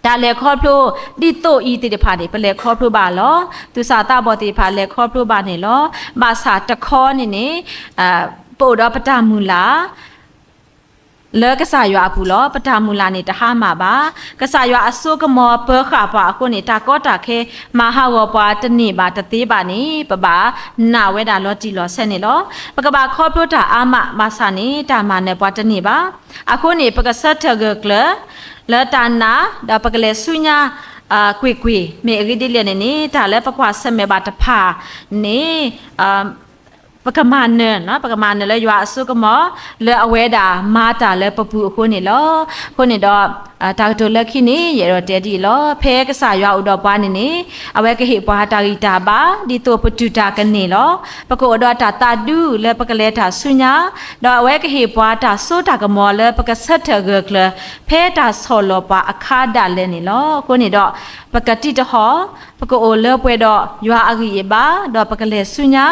တၢ်လဲၤခီဖျိဒ်သိးအံၤသ့ၣ်တဖၣ်န့ၣ် ပလဲၤခီဖျိဘၣ်လီၤ. သူၣ်စၢ်သးဘီၣ်သ့ၣ်တဖၣ်လဲၤခီဖျိဘၣ်န့ၣ်လီၤ. ဘၣ်ဆၣ်တခီန့ၣ်န့ၣ် ပအိၣ်ဒီးပတၢ်မုၢ်လၢ် လၢကစၢ်ယွၤအပူၤလီၤ. ပတၢ်မုၢ်လၢ်န့ၣ်တဟါမၢ်ဘၣ်. ကစၢ်ယွၤအစိကမီၤပၢဃာ်ပှၤအဃိန့ၣ် တၢ်ကီတၢ်ခဲမၤဟးဂီၤပှၤတန့ၢ်ဘၣ်တသ့ဘၣ်န့ၣ် ပဘၣ်နာ်ဝဲဒၣ်လီၤတံၢ်လီၤဆဲးန့ၣ်လီၤ. ပကဘၣ်ခီဖျိတၢ်အါမး ဘၣ်ဆၣ်န့ၣ် တၢ်မၤနၢၤပှၤတန့ၢ်ဘၣ်. အဃိန့ၣ် ပကဆၢထၢၣ်ဂၢၢ်ကျၢၤ လၢတၢ်နာ် ဒီးပကလဲၤဆူညါ ကွ့ၢ်ကွ့ၢ် မ့ၢ်အဂ့ၢ်ဒ်လဲၣ်န့ၣ်န့ၣ် တၢ်လၢပကွၢ်ဆၢၣ်မဲာ်ဘၣ်တဖၣ်န့ၣ် ပကမၤနၢၤ ပကမၤနၢၤလၢယွၤအစိကမီၤ လၢအဝဲဒၣ်မၤတၢ်လၢပပူၤအဃိန့ၣ်လီၤ. အဃိန့ၣ်ဒီး တၢ်ကတိၤလၢခံန့ၣ် ယအဲၣ်ဒိးတဲဒ်အံၤလီၤ. ဖဲကစၢ်ယွၤအိၣ်ဒီးပှၤန့ၣ်န့ၣ် အဝဲကဟ့ၣ်ပှၤတၢ်ဂံၢ်တၢ်ဘါ ဒ်သိးပတုာ်တၢ်ကန့ၢ်လီၤ. ပကအိၣ်ဒီးတၢ်သးဒူလၢပကလဲၤတၢ်ဆူညါ ဒီးအဝဲကဟ့ၣ်ပှၤတၢ်စိတၢ်ကမီၤလၢပကဆၢထၢၣ်ဂၢၢ်ကျၢၤ ဖဲတၢ်ဆီၣ်လီၤပှၤအခါဒၣ်လဲာ်န့ၣ်လီၤ. အဃိန့ၣ်ဒီး ပကတံးတဟီၣ် ပကအိၣ်လၢပှဲၤဒီးယွၤအဂံၢ်အဘါ ဒီးပကလဲၤဆူညါ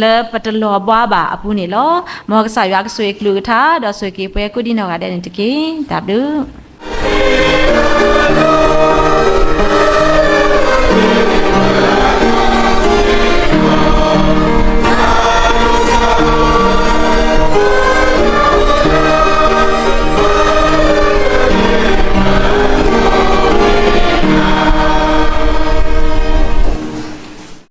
လၢပတလီၤဘှါဘၣ်အပူၤန့ၣ်လီၤ. မ်ကစၢ်ယွၤကဆိၣ်ဂ့ၤအကလုၢ်ကထါ ဒီးဆိၣ်ဂ့ၤက့ၤပှၤကိးဒံနီၢ်ဂၤဒဲးန့ၣ်တက့ၢ်. တၢ်ဘျုး